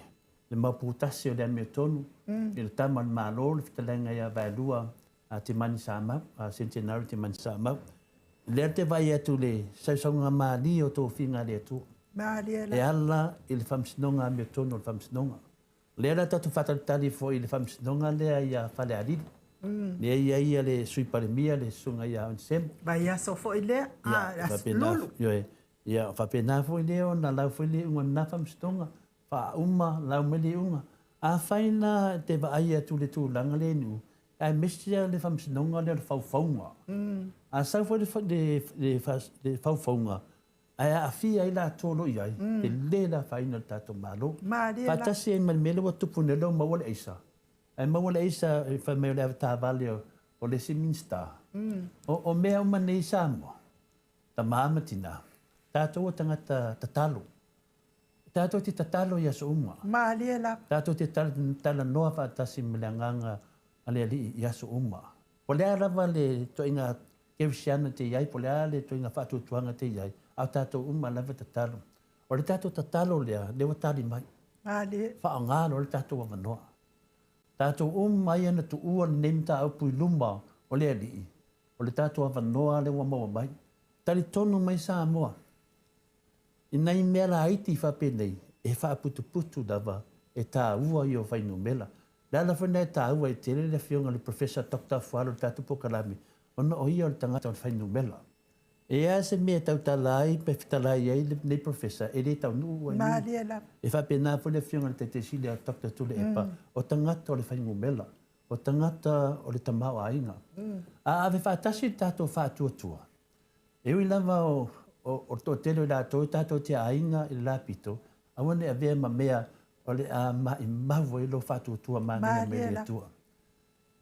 le Maoputasi o le Amiotonu i le Tama o le Malo, le fetalaiga ia Vaelua Temani Samau, Centenary Temani Samau. Lea te vaai atu i le sausauga malie o tofiga a le Atua. Malie la. E ala i le Faamasinoga Amiotonu o le Faamasinoga. Lea la tatou faatalitali foi i le Faamasinoga lea ia Falealili. Lea e i ai le Sui Palemia, le Susuga ia Onesemo. Vaiaso foi lea, aso Lulu. Ioe. Ia, faapena foi lea ona lau foi le iuga o lena Faamasinoga, faauma lau mai le iuga. Afai la te vaai atu i le tulaga lea i nuu, aemaise le Faamasinoga lea o le faufauga. A sau foi le faufauga, ae aafia ai latou o lo o i ai, tele le afaina o le tatou Malo. Faatasi ai ma le mea lea ua tupu nei, lea ua maua le aisa. Ae maua le aisa fai mai o le avetaavale o le isi Minisita. O mea uma nei i Samoa, tama ma tina, tatou o tagata tatalo. Tatou te tatalo i aso uma. Malie lava. Tatou te talanoa faatasi ma le agaga a le Alii i aso uma. Po o le a lava le ituaiga kerisiano te i ai, po o le a le ituaiga faatuatuaga te i ai, a o tatou uma lava tatalo. O le tatou tatalo lea, lea ua tali mai. Malie. Faaaoga loa le tatou avanoa. Tatou uma ia na tuua lenei mataupu i luma o le Alii, o le tatou avanoa lea ua maua mai. Talitonu mai Samoa, i nai mea laiti faapenei, e faaputuputu lava e taua ia o fuainumera. Le ala foi lena e taua ai tele le afioga i le Professor Dr. Fualo i le tatou polokalame, ona o ia o le tagata o le fuainumera. E i ai se mea e tautala ai pe fetalai ai lenei Professor, e le taunuu ai. Malie lava. E faapena foi le afioga i le Taitaisili a Dr. Tuilaepa, o tagata o le fuainumera, o tagata o le tamaoaiga. A ave faatasi le tatou faatuatua, e ui lava o le toatele o i latou e tatou te aiga i le lapito, aua ne i avea ma mea o le a maimau ai lou faatuatua manaia mai le Atua.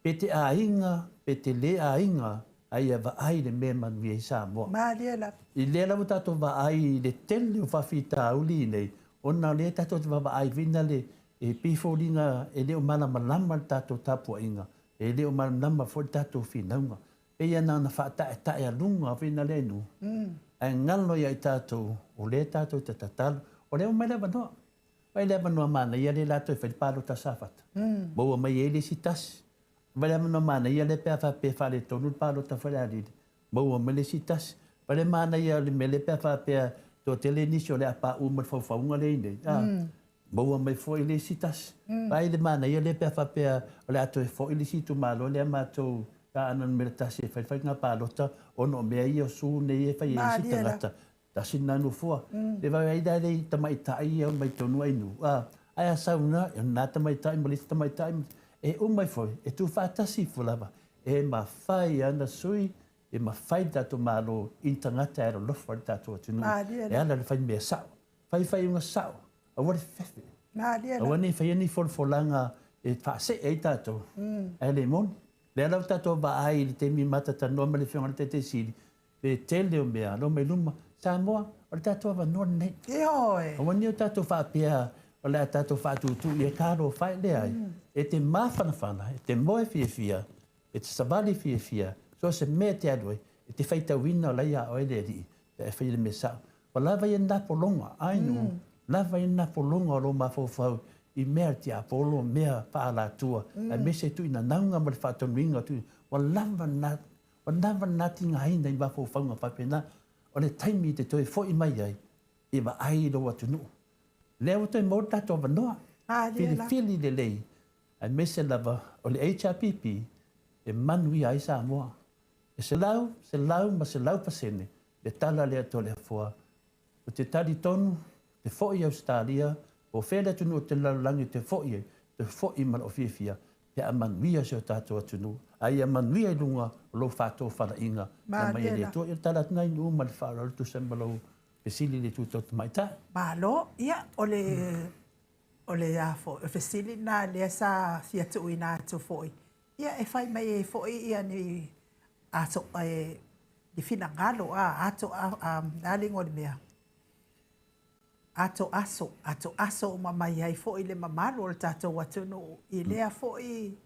Pe te aiga, pe te le aiga, a ia vaai le mea e manuia ai Samoa. Malie lava. I lea lava tatou vaai i le tele o faafitauli nei, ona o lea tatou te vaavaai foi le e pei foliga e le o malamalama le tatou tapuaiga, e le o malamalama foi le tatou finauga. Pei na ona faataetaealuga foi na lea nuu, ae galo ia i tatou, o lea tatou te tatalo, o lea ua mai le avanoa. Vai le avanoa manaia lea latou e fai le palota Safata. Maua mai ai le isi tasi. Vai le avanoa manaia lea pe a faapea e faaletonu le palota Falealili, maua mai le isi tasi. Vai le manaia o le mea lea pe a faapea toatele nisi o le a paʻu ma le faufauga lea i nei. Maua mai foi le isi tasi. Vai le manaia lea pe a faapea o le a toe foi le isi itumalo lea matou Aana numera tasi e fai le faiga palota ona o mea ia o su nei e fai ai isi tagata. Tasi lena nofoa. Le vaai la le tamaitai ia mai tonu ai nuu. Ae a sau na, e na tamaitai ma le isi tamaitai, e uma ai foi, e tuufaatasi ifo lava. E mafai ana sui, e mafai le tatou Malo i ni tagata e alolofa i le tatou atunuu. E ala i le fai mea sao. Fai faaiuga sao, aua le fefe. Aua ne i faia ni folafolaga e faasee ai tatou, ae le moni. Lea la ua tatou vaai i le taimi matatanoa ma le Afioga i le Taitaisili, le tele o mea alo mai luma. Samoa, o le tatou avanoa lenei. Ioe. Aua ne i o tatou faapea o le a tatou faatutu ia talofa e leai. E te mafanafana, e te moe fiafia, e te savali fiafia, so o se mea e te alu ai, E te faitauina o la e ia oe le Alii pe a e faia le mea sao. Ua lava ia lena pologa, ʻae nuu, lava ia lena pologa o lou mafaufau i mea a le tiapolo, mea faaalatua, aemaise tuuinanauga ma le faatonuina o tuuina, ua lava lena, ua lava lena tigaina i mafaufauga faapena. O le taimi e te toe foi mai ai e vaai i lou atunuu. Lea ua toe maua le tatou avanoa, filifili lelei, aemaise lava o le HRPP e manuia ai Samoa. E 100, 100 ma 100% le tala lea a Toleafoa. Ou te talitonu, te foi i Ausetalia, po o fea le atunuu o te lalolagi ou te foi ai, te foi ma lou fiafia pe a manuia si o tatou atunuu, a ia manuia i luga o lou faatofalaiga na aumai e le Atua. Ia o le tala atu lena i nuu ma le faaaloalo e tusa ma lou fesili i le itu tau tamaitai. Malo, ia o le o le a foi, o le fesili lena lea sa fia tuuina atu foi Ia e fai mai ai foi ia ni aso e ni finagalo a ato a le a le igoa o le mea ato aso ato aso uma mai ai foi le mamalu o le tatou atunuu i lea foi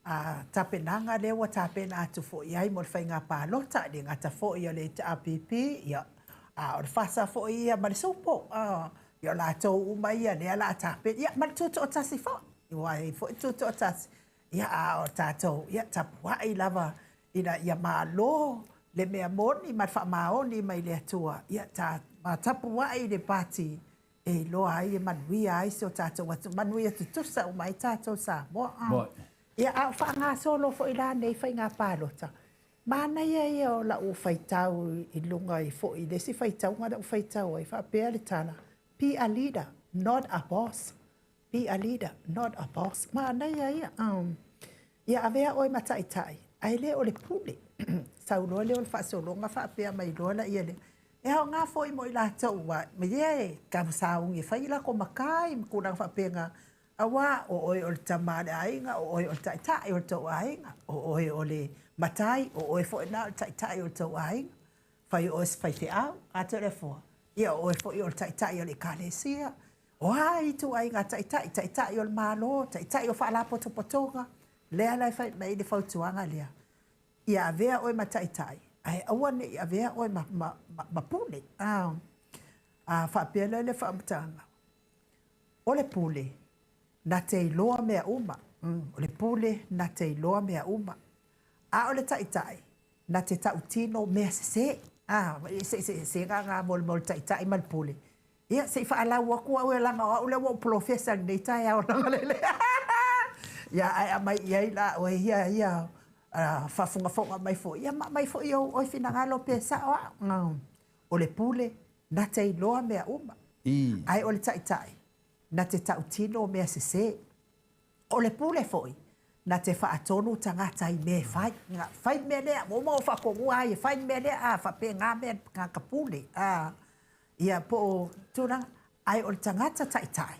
a tapenaga lea ua tapena atu foi i ai mo le faiga palota, e le gata foi o le HRPP, ia, a o le FASA foi ia ma le SUPO, a, ia o latou uma ia lea la a tapena, ia ma le Tutoatasi foi, aua e i ai foi le Tutoatasi. Ia, a o tatou, ia, tapuai lava ina ia malo le mea moni ma le faamaoni mai le Atua, ia, ta, ma tapuai i le pati e iloa ai e manuia ai si o tatou atunuu, manuia tutusa uma ai tatou Samoa. Moi. Ia, a o faagasolo foi la nei faiga palota, manaia ia o lau faitau i luga i foi i le isi faitauga na ou faitau ai, faapea le tala, be a leader, not a boss. Be a leader, not a boss. Manaia ia. Ia avea oe ma taitai, ae le o le pule. Sau loa lea o le faasologa faapea mai loa laia lea. E aoga foi mo i latou aua ma ia e tausauni e fai lako matai ma tulaga faapena, aua o oe o le tama a le aiga, o oe o le taitai o le tou aiga, o oe o le matai, o oe foi lena o le taitai o le tou aiga. Fai o oe o se faifeau, a te le fua, ia o oe foi o le taitai o le ekalesia, O a ituaiga taitai, taitai o le Malo, taitai o faalapotopotoga, lea la e fai mai ai le fautuaga lea, ia avea oe ma taitai, ae aua ne i avea oe ma, ma, ma, ma pule. A, a faapea lea le faamatalaga, o le pule, na te iloa mea uma. O le pule, na te iloa mea uma. A o le taitai, na te tautino mea sese. A, eseesega na mo le taitai ma le pule. Ia, se i faalau atu au leaga o au lea ua ou polofesa i lenei taeao leaga lele. Ia, ae aumai i ai la oe ia, ia faafogafoga mai foi, ia ma aumai foi ou oe finagalo pe sao au. O le pule, na te iloa mea uma. Ae o le taitai, na te tautino mea sese. O le pule foi, na te faatonu tagata i mea e fai. Fai le mea lea, ua uma ona ou faatonua ai e fai le mea lea, a faapena mea le tagata pule. A, ia po o tulaga, ae o le tagata taitai,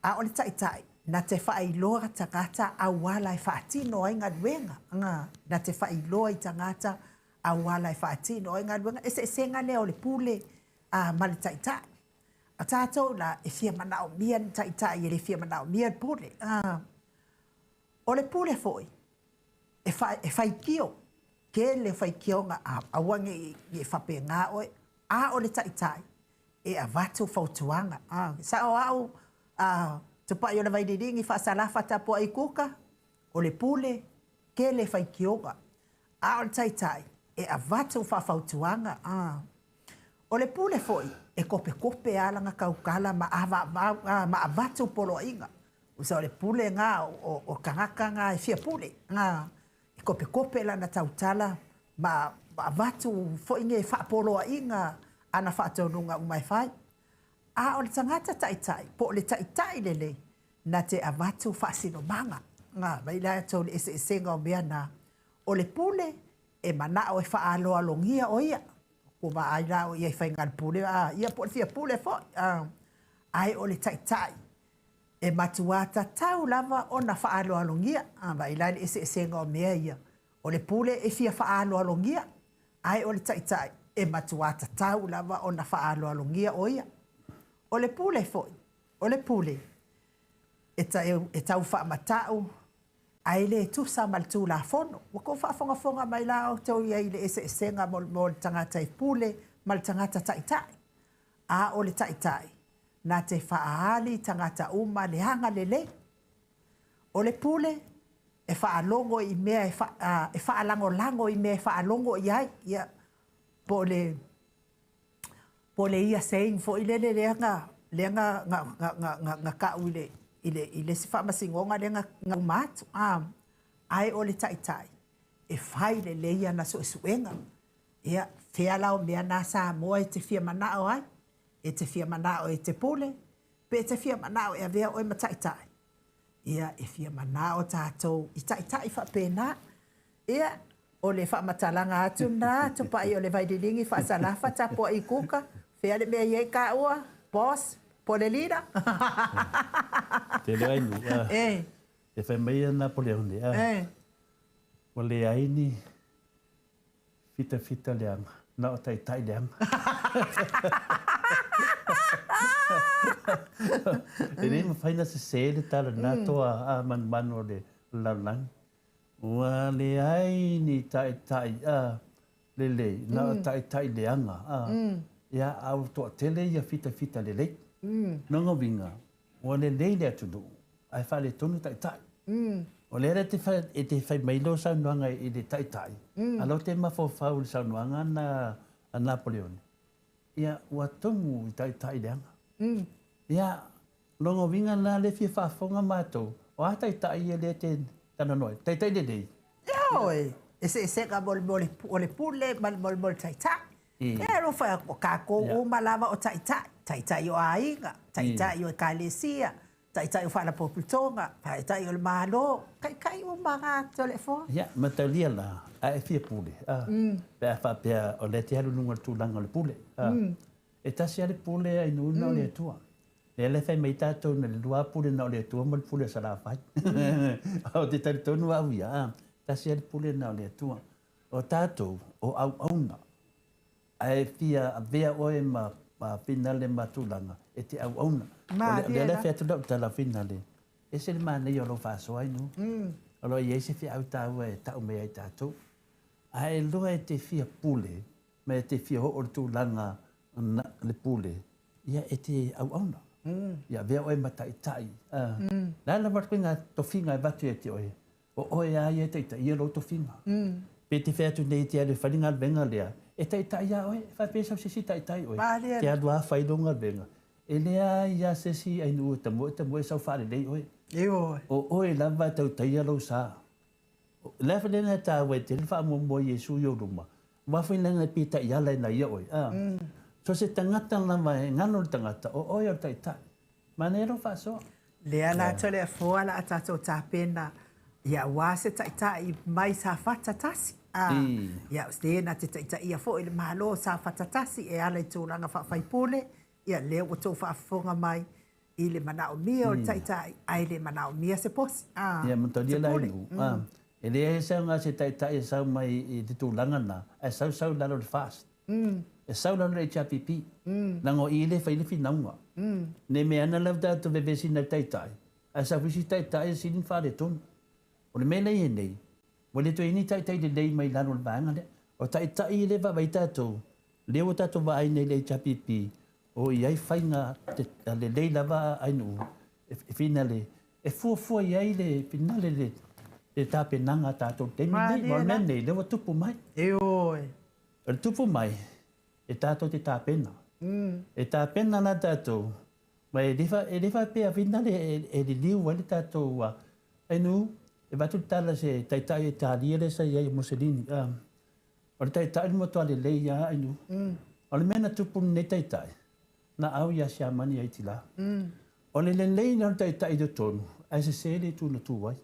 a o le taitai, na te faailoa tagata auala e faatino ai galuega. Na te faailoa i tagata auala e faatino ai galuega. Eseesega lea o le pule a, ma le taitai. O tatou la, e fia manaomia ni taitai, e le fia manaomia le pule. O le pule foi, e, fa, e faitio, tele o faitioga, a, aua ne i, ne i faapena oe. A o le taitai, e avatu fautuaga. A, sao au, a, tupai o le vaililigi faasalafa tapuai kuka, o le pule, tele faitioga. A o le taitai, e avatu faafautuaga, a. O le pule foi, e kopekope lava lana tautala ma avaavau, a, ma avatu poloaiga. Tusa o le pule na o, o tagata na e fia pule, a, e kopekope lana tautala ma, ma avatu foi ni faapoloaiga ana faatonuga uma e fai. A o le tagata taitai, po o le taitai lelei, na te avatu faasinomaga. A, mai la tou le eseesega o mea na. O le pule, e manao e faaaloalogia o ia. Ua vaai la o ia i faiga a le pule, a, ia po o le fia pule foi. A, ae o le taitai, e matuā tatau lava ona faaaloalogia. A, vaai la i le eseesega o mea ia. O le pule e fia faaaloalogia, ae o le taitai, e matuā tatau lava ona faaaloalogia o ia. O le pule foi, o le pule, e, ta, e tau faamata'u, Ae le tusa ma le Tulafono. Ua tou faafogafoga mai la outou i ai i le eseesega mo le tagata e pule ma le tagata taitai. A o le taitai, na te faaali i tagata uma le agalelei. O le pule, e faalogo i mea e, e faalagolago i mea e faalogo i ai. Ia, po o le po o le ia saying foi lele lea na lea na na na na, na ta'u i le i le i le isi faamasinoga lea na, na uma atu. Ah, ae o le taitai e fai lelei ana suesuega. Ia, fea la o mea na Samoa e te fia manao ai? E te fia manao e te pule, pe e te fia manao e avea oe ma taitai? Ia, e fia manao tatou i taitai faapena. Ia, o le faamatalaga atu lena, Tupai o le Vaililigi faasalafa tapuai kuka, fea le mea i ai taua, boss, po o le leader? Tele ai nu. E. E fai mai a Napoleone. E. Ua leai ni fitafita leaga, na o taitai leaga. E le mafai ona sese le tala lena toa a manumanu o le lalolagi. Ua leai ni taitai a lelei, na o taitai leaga. A, ia, a ua toatele ia fitafita lelei. Lona uiga, ua lelei le atunuu, ae faaletonu taitai. O lea la e te fai mai lou saunoaga i le taitai, a o lea ou te mafaufau i le saunoaga na a Napoleone, ia, ua tumu i taitai leaga. Ia, lona uiga lena lea e fia faafofoga matou, o a taitai ia lea e te talanoa ai? Taitai lelei. Ioe, eseesega mo le mea o le pule ma le mea o le taitai. Ia alofa, o tatou uma lava o taitai, taitai o aiga, taitai o ekalesia, taitai o faalapotopotoga, taitai o le Malo, taitai uma lava Toleafoa. Ia, mataulia la, a e fia pule, a, pe a faapea o lea e te alu i luga o le tulaga o le pule, a, e tasi lava le pule a inu na o le Atua. Lea la e fai mai tatou na le lua pule na o le Atua ma le pule o Salafai. Ou te talitonu au ia, a, tasi lava le pule na o le Atua. O tatou, o auauna, ae fia avea oe ma finale ma tulaga e te auauna. O lea la e fai atu lau tala finale, ese le manaia o lou faasoa inu. O lo o i ai se feau taua e tau mai ai tatou. Ae loa e te fia pule, ma e te fia oo i le tulaga le pule, ia e te auauna. Ia avea oe ma taitai. Le a lava le ituaiga tofiga e avatu ia te oe, O oe a ia e taitaia lou tofiga. Pe te fai atu nei e te alu e fai le galuega lea, e taitai ia oe, e faapea sau se isi taitai oe, te alu lava fai lou galuega. E leai lava se isi ainuu e tamoe tamoe sau faalelei oe. O oe lava e tautaia lou sa. O le a foi lena e taua ai tele le faamuamua o Iesu i ou luma, aua foi leaga e pei e taiala ina ia oe. So se tagata lava e galo le tagata, o oe o le taitai. Manaia lou faasoa. Lea la Toleafoa la a tatou tapena ia aua se taitai mai Safata tasi. A, ia le na te taitaia foi le Malo o Safata tasi e ala i tulaga faafaipule, ia lea ua tou faafofoga mai i le manaomia o le taitai ae le manaomia se posi, a, Ia se pule. E leai se aoga se taitai e sau mai i le tulaga lena, ae sau sau i lalo o le FAST. E sau lalo le HRPP. Leaga o i lea e fai ai le finauga. Ne i mea ane la ua tatou vevesi i taitai, ae sau foi isi taitai e sili ona faaletonu. O le mea lea e i ai nei, ua le toe i ai ni taitai lelei mai lalo o le vaega lea. O taitai lea e vaavaai tatou, lea ua tatou vaai nei i le HRPP, o i ai faiga lelei lava a nuu e finale, e fuafua i ai le finale le tapenaga a tatou i le taimi lenei. Ma o le mea lenei, lea ua tupu mai. Ioe. O le tupu mai, e tatou te tapena. E tapena la tatou, ma e le faapea finale e liliu ai le tatou nuu. E avatu le tala se taitai o Italia lea sa i ai o Mussolini. O le taitai le matua lelei lava nuu. O le mea na tupu i lenei taitai, na au ia Siamani ai tila. O le lelei lea o le taitai i totonu, ae sese le itu na tu ai.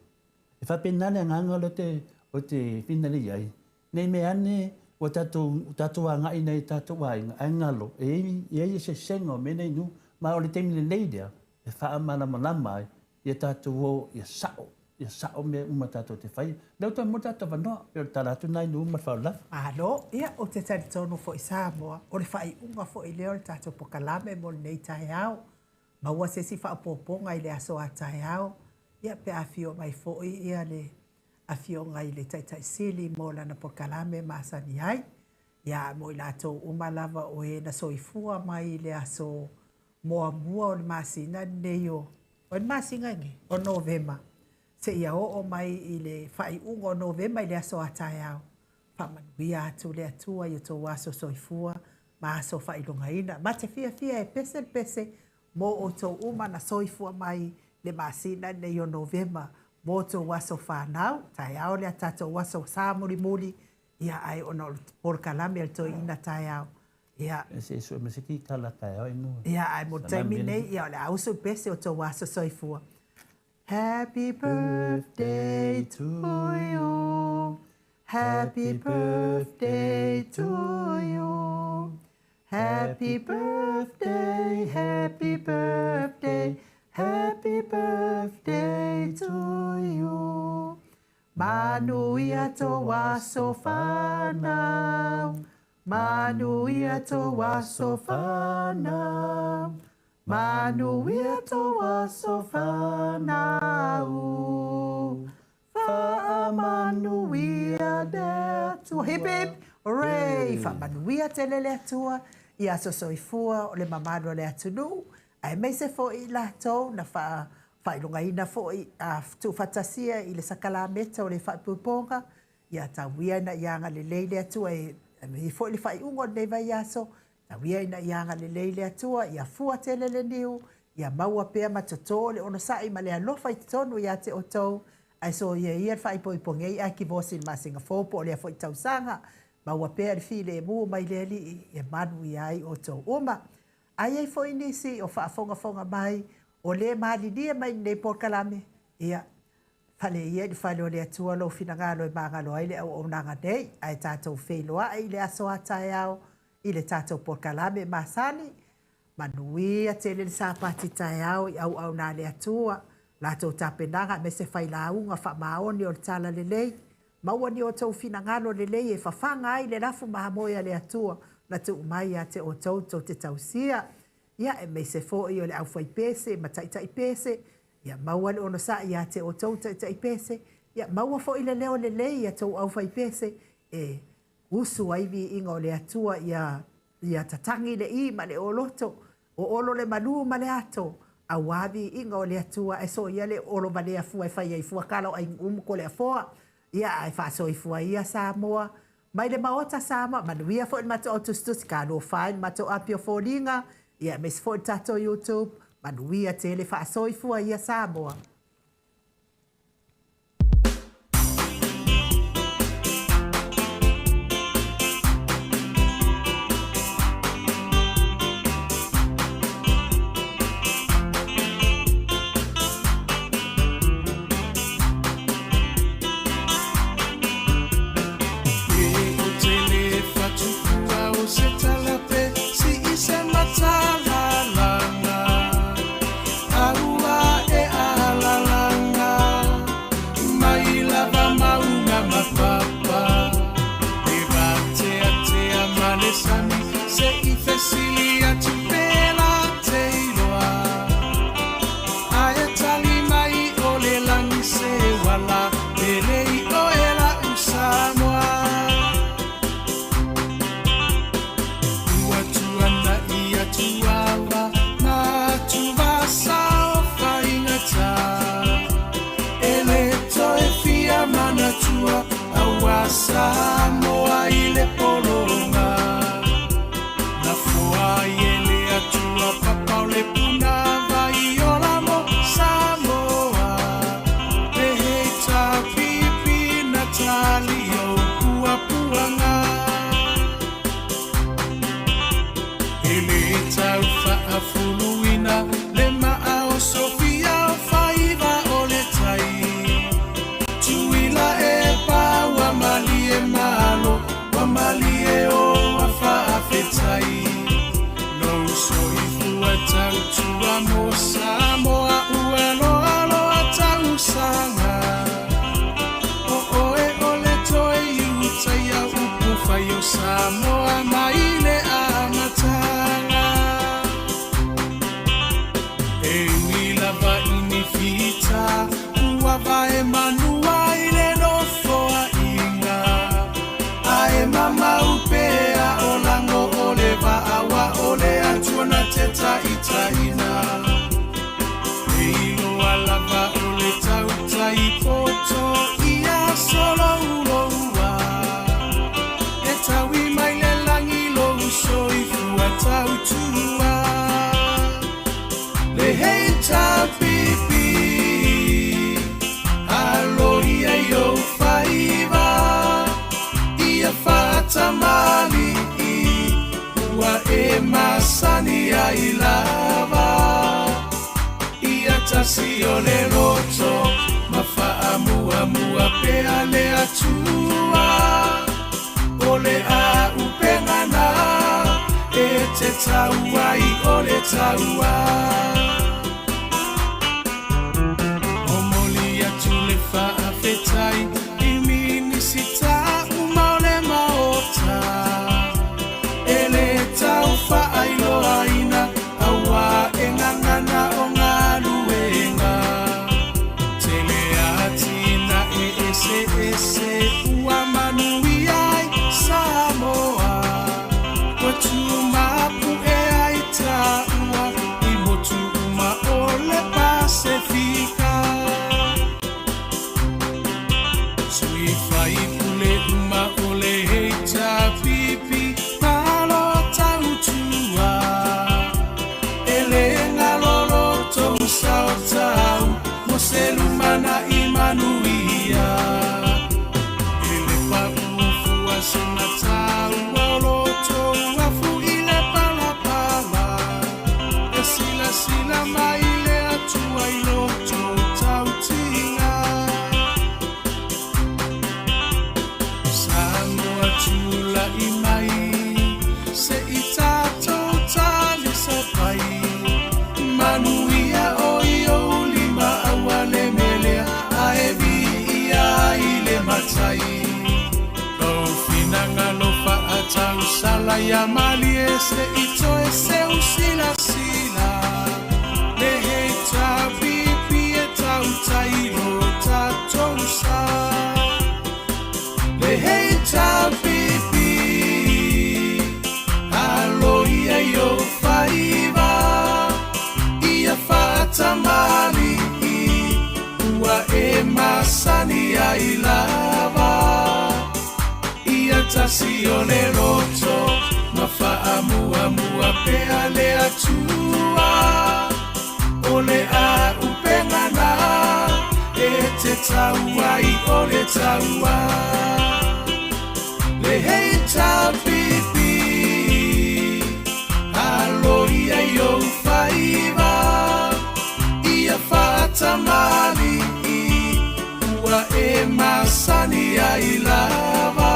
E faapena le agaga lea o te finale i ai, ne i mea ane ua tatou, tatou agai nai o tatou aiga, ae galo, e i ai eseesega o mea nei nuu, ma o le taimi lelei lea e faamalamalama ai ia tatou o ia sao, ia sao mea uma tatou te faia. Lea ua toe maua le tatou avanoa, pei o le tala atu lena i nuu ma le faaaloalo lava. Malo. Ia, ou te talitonu foi Samoa, o le faaiuga foi lea o le tatou pokalame mo lenei taeao. Maua se isi faaopoopoga i le aso a taeao. Ia, pe a afio mai foi ia le Afioga i le Taitai Sili mo lana polokalame masani ai. Ia, mo i latou uma lava o e na soifua mai i le aso muamua o le masina lenei o, o le masina lenei o Novema, seia oo mai i le faaiuga o Novema i le aso a taeao. Faamanuia atu le Atua i o outou aso soifua ma aso faailogaina. Ma te fiafia e pese le pese mo outou uma na soifua mai le masina lenei o Novema mo outou aso fanau, taeao le a tatou aso sa mulimuli, ia ae ona o le polokalame a le toeaina taeao. Ia. Se i sue mai se kitala taeao inu. Ia, ae mo le taimi nei, ia o le a usu le pese o outou aso soifua. Happy birthday to you. Happy birthday to you. Happy birthday, happy birthday, happy birthday to you. Manuia tō aso whānau, Manuia tō aso whānau, Manuia tō aso whānau. Faamanuia le Atua. Hip hip hooray! Faamanuia tele le Atua i aso soifua o le mamalu o le atunuu, aemaise foi i latou na faailogaina foi a tuufaatasia i le sakalameta o le faaipoipoga, ia tau ia ina ia agalelei le Atua e i ai foi le faaiuga o lenei vaiaso, tau ia ina ia agalelei le Atua, ia fua tele le niu, ia maua pea ma toto le onosai ma le alofa i totonu ia te outou, ae soia ia le faaipoipo nei ae kivosi i le masina fou po o lea foi tausaga, maua pea le filemu mai le Alii e manuia ai outou uma. A i ai foi nisi o faafogafoga mai o lē malilie mai i lenei polokalame, ia, fale ia i le fale o le Atua lou finagalo e magalo ai le auaunaga nei, ae tatou feiloai i le aso a taeao i le tatou polokalame masani. Manuia tele le Sapati taeao i auauna a le Atua, latou tapenaga aemaise failauga faamaoni o le Talalelei. Maua ni outou finagalo lelei e fafaga ai le lafu mamoe a le Atua na tuu mai ia te outou tou te tausia. Ia, aemaise foi o le aufaipese ma taitaipese, ia maua le onosai ia te outou taitaipese, ia maua foi le leo lelei ia tou aufaipese e usu ai viiga o le Atua ia ia tatagi le i ma le oloto, oolo le malu ma le ato, auā viiga o le Atua ae soia le oolo valea fua e fai ai fua tala o aiga uma Toleafoa. Ia ae faasoifua ia Samoa mai le Maota Samoa, manuia foi le matou au tusitusi talofa e le matou api o foliga, ia aemaise foi le tatou YouTube, manuia tele faasoifua ia Samoa. taua. Momoli atu le faafetai i Minisita uma o le Maota e le tau faailoaina auā e gagana o galuega. Tele atinae eseese ua manuia ai Samoa. Ua tumapu'e ai taua i motu uma o le Pasefika. Sui faipule uma o le HRPP malo tautua. E le galo lo tou sao tau mo se lumanai manuia. E le paʻu fua se taua o lo tou afu i le palapala. E silasila mai le Atua i lo tou tautiga. Samoa tula'i mai se i tatou talisapai. Manuia o i ou lima auā le melea ae viia ai le Matai. Lou finagalo faatausala ia malie se i toe seu silasila. Le HRPP e tautai lo tatou sa. Le HRPP alo ia i ou faiva ia faatamali'i ua e masani ai lava. Ia tasi o le loto ma faamuamua pea le Atua. O le auupega na e te tau ai o le taua. Le HRPP alo ia i ou faiva ia faatamali'i ua e masani ai lava.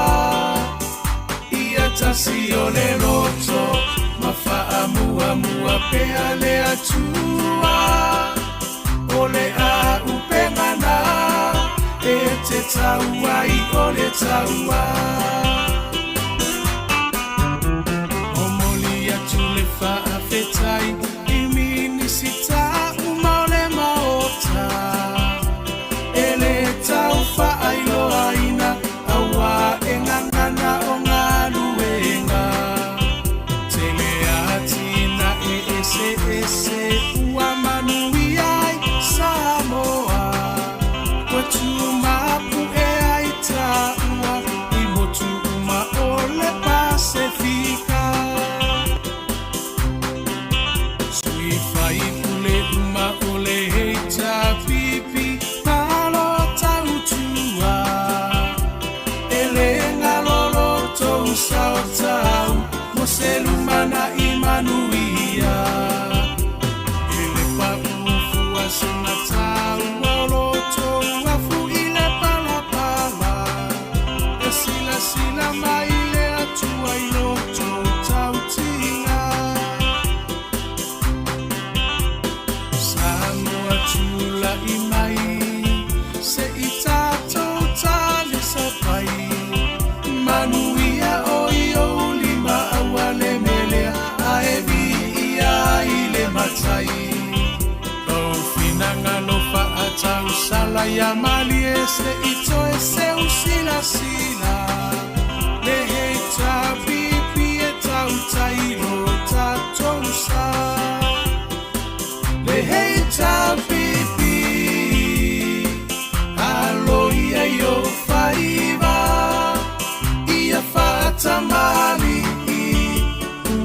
Ia tasi o le loto ma faamuamua pea le Atua. O le auupega na e te tau ai o le taua. Momoli atu le faafetai i Minisita uma o le Maota e le tau faailoaina auā e gagana o galuega. Tele atinae eseese ua manuia ai Samoa. Ua tumapu'e ai taua i motu uma o le Pasefika. Sui faipule uma o le HRPP malo tautua. E le galo lo tou sao tau mo se lumanai manuia. E le paʻu fua se taua o lo tou afu i le palapala. E silasila mai le Atua i lo tou tautiga. Samoa tula'i mai se i tatou talisapai. Manuia o i ou lima auā le melea ae viia ai le Matai. Lou finagalo faatausala ia malie se i toe seu silasila. Le HRPP e tautai lo tatou sa. Le HRPP alo ia i ou faiva ia faatamali'i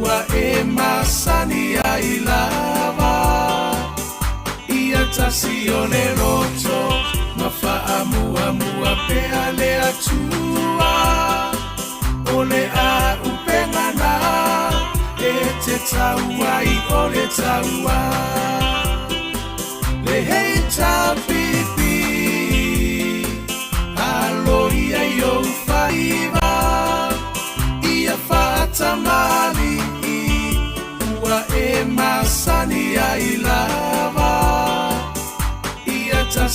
ua e masani ai lava. Ia tasi o le loto ma faamuamua pea le Atua. O le auupega na e te tau ai o le taua. Le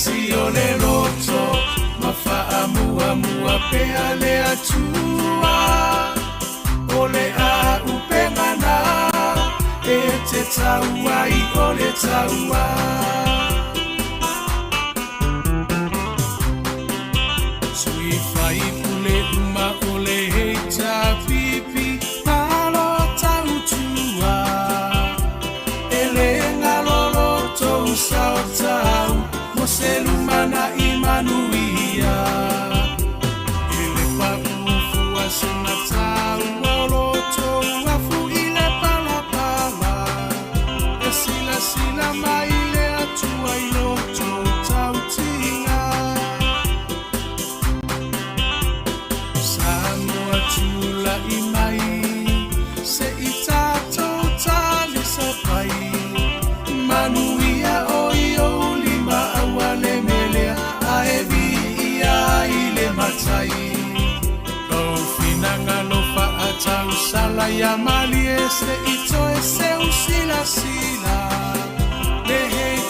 tasi o le loto ma faamuamua pea le Atua. O le auupega na e te tau ai o le taua. Sui faipule uma o le HRPP, malo tautua. E le galo lo tou sao tau mo se lumanai manuia. E le pauu fua se taua o lo tou afu i le palapala. E silasila mai le Atua i lo tou tautiga. Samoa tula'i mai se i tatou talisapai. Manuia o i ou lima aua le melea ae viia ai le Matai. Lou finagalo faatausala ia malie se i toe seu silasila. Le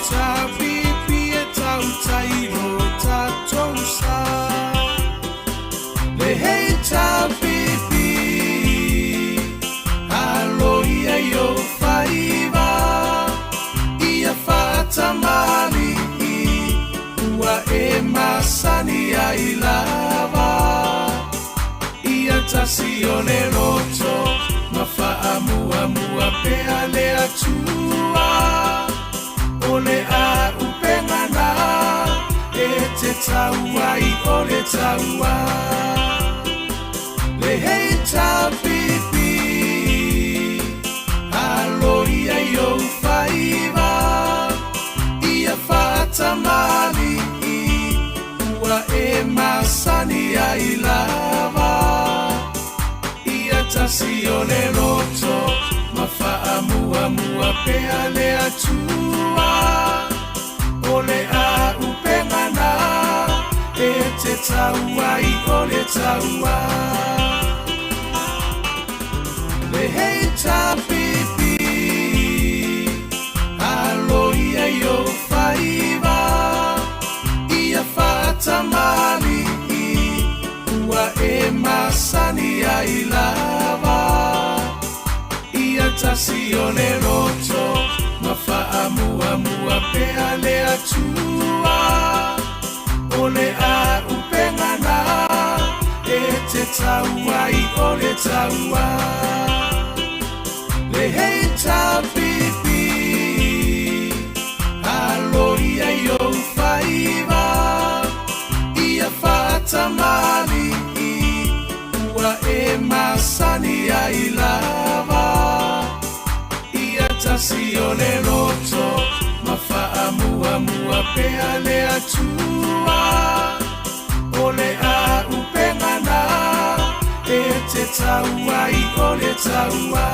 HRPP e tautai lo tatou sa. Le HRPP, alo ia i ou faiva, ia faatamali'i ua e masani ai lava. Ia tasi o le loto ma faamuamua pea le Atua. O le auupega na e te tau ai o le taua. Le HRPP, alo ia i ou faiva, ia faatamali'i ua e masani ai lava. Ia tasi o le loto ma faamuamua pea le Atua. O le auupega na e te tau ai o le taua. Le HRPP, alo ia i ou faiva, ia faatamali'i ua e masani ai lava. Ia tasi o le loto ma faamuamua pea le Atua. O le auupega na e te tau ai o le taua. Le HRPP, alo ia i ou faiva, ia faatamali'i ua e masani ai lava. Ia tasi o le loto ma faamuamua pea le Atua. O le auupega na e te tau ai o le taua.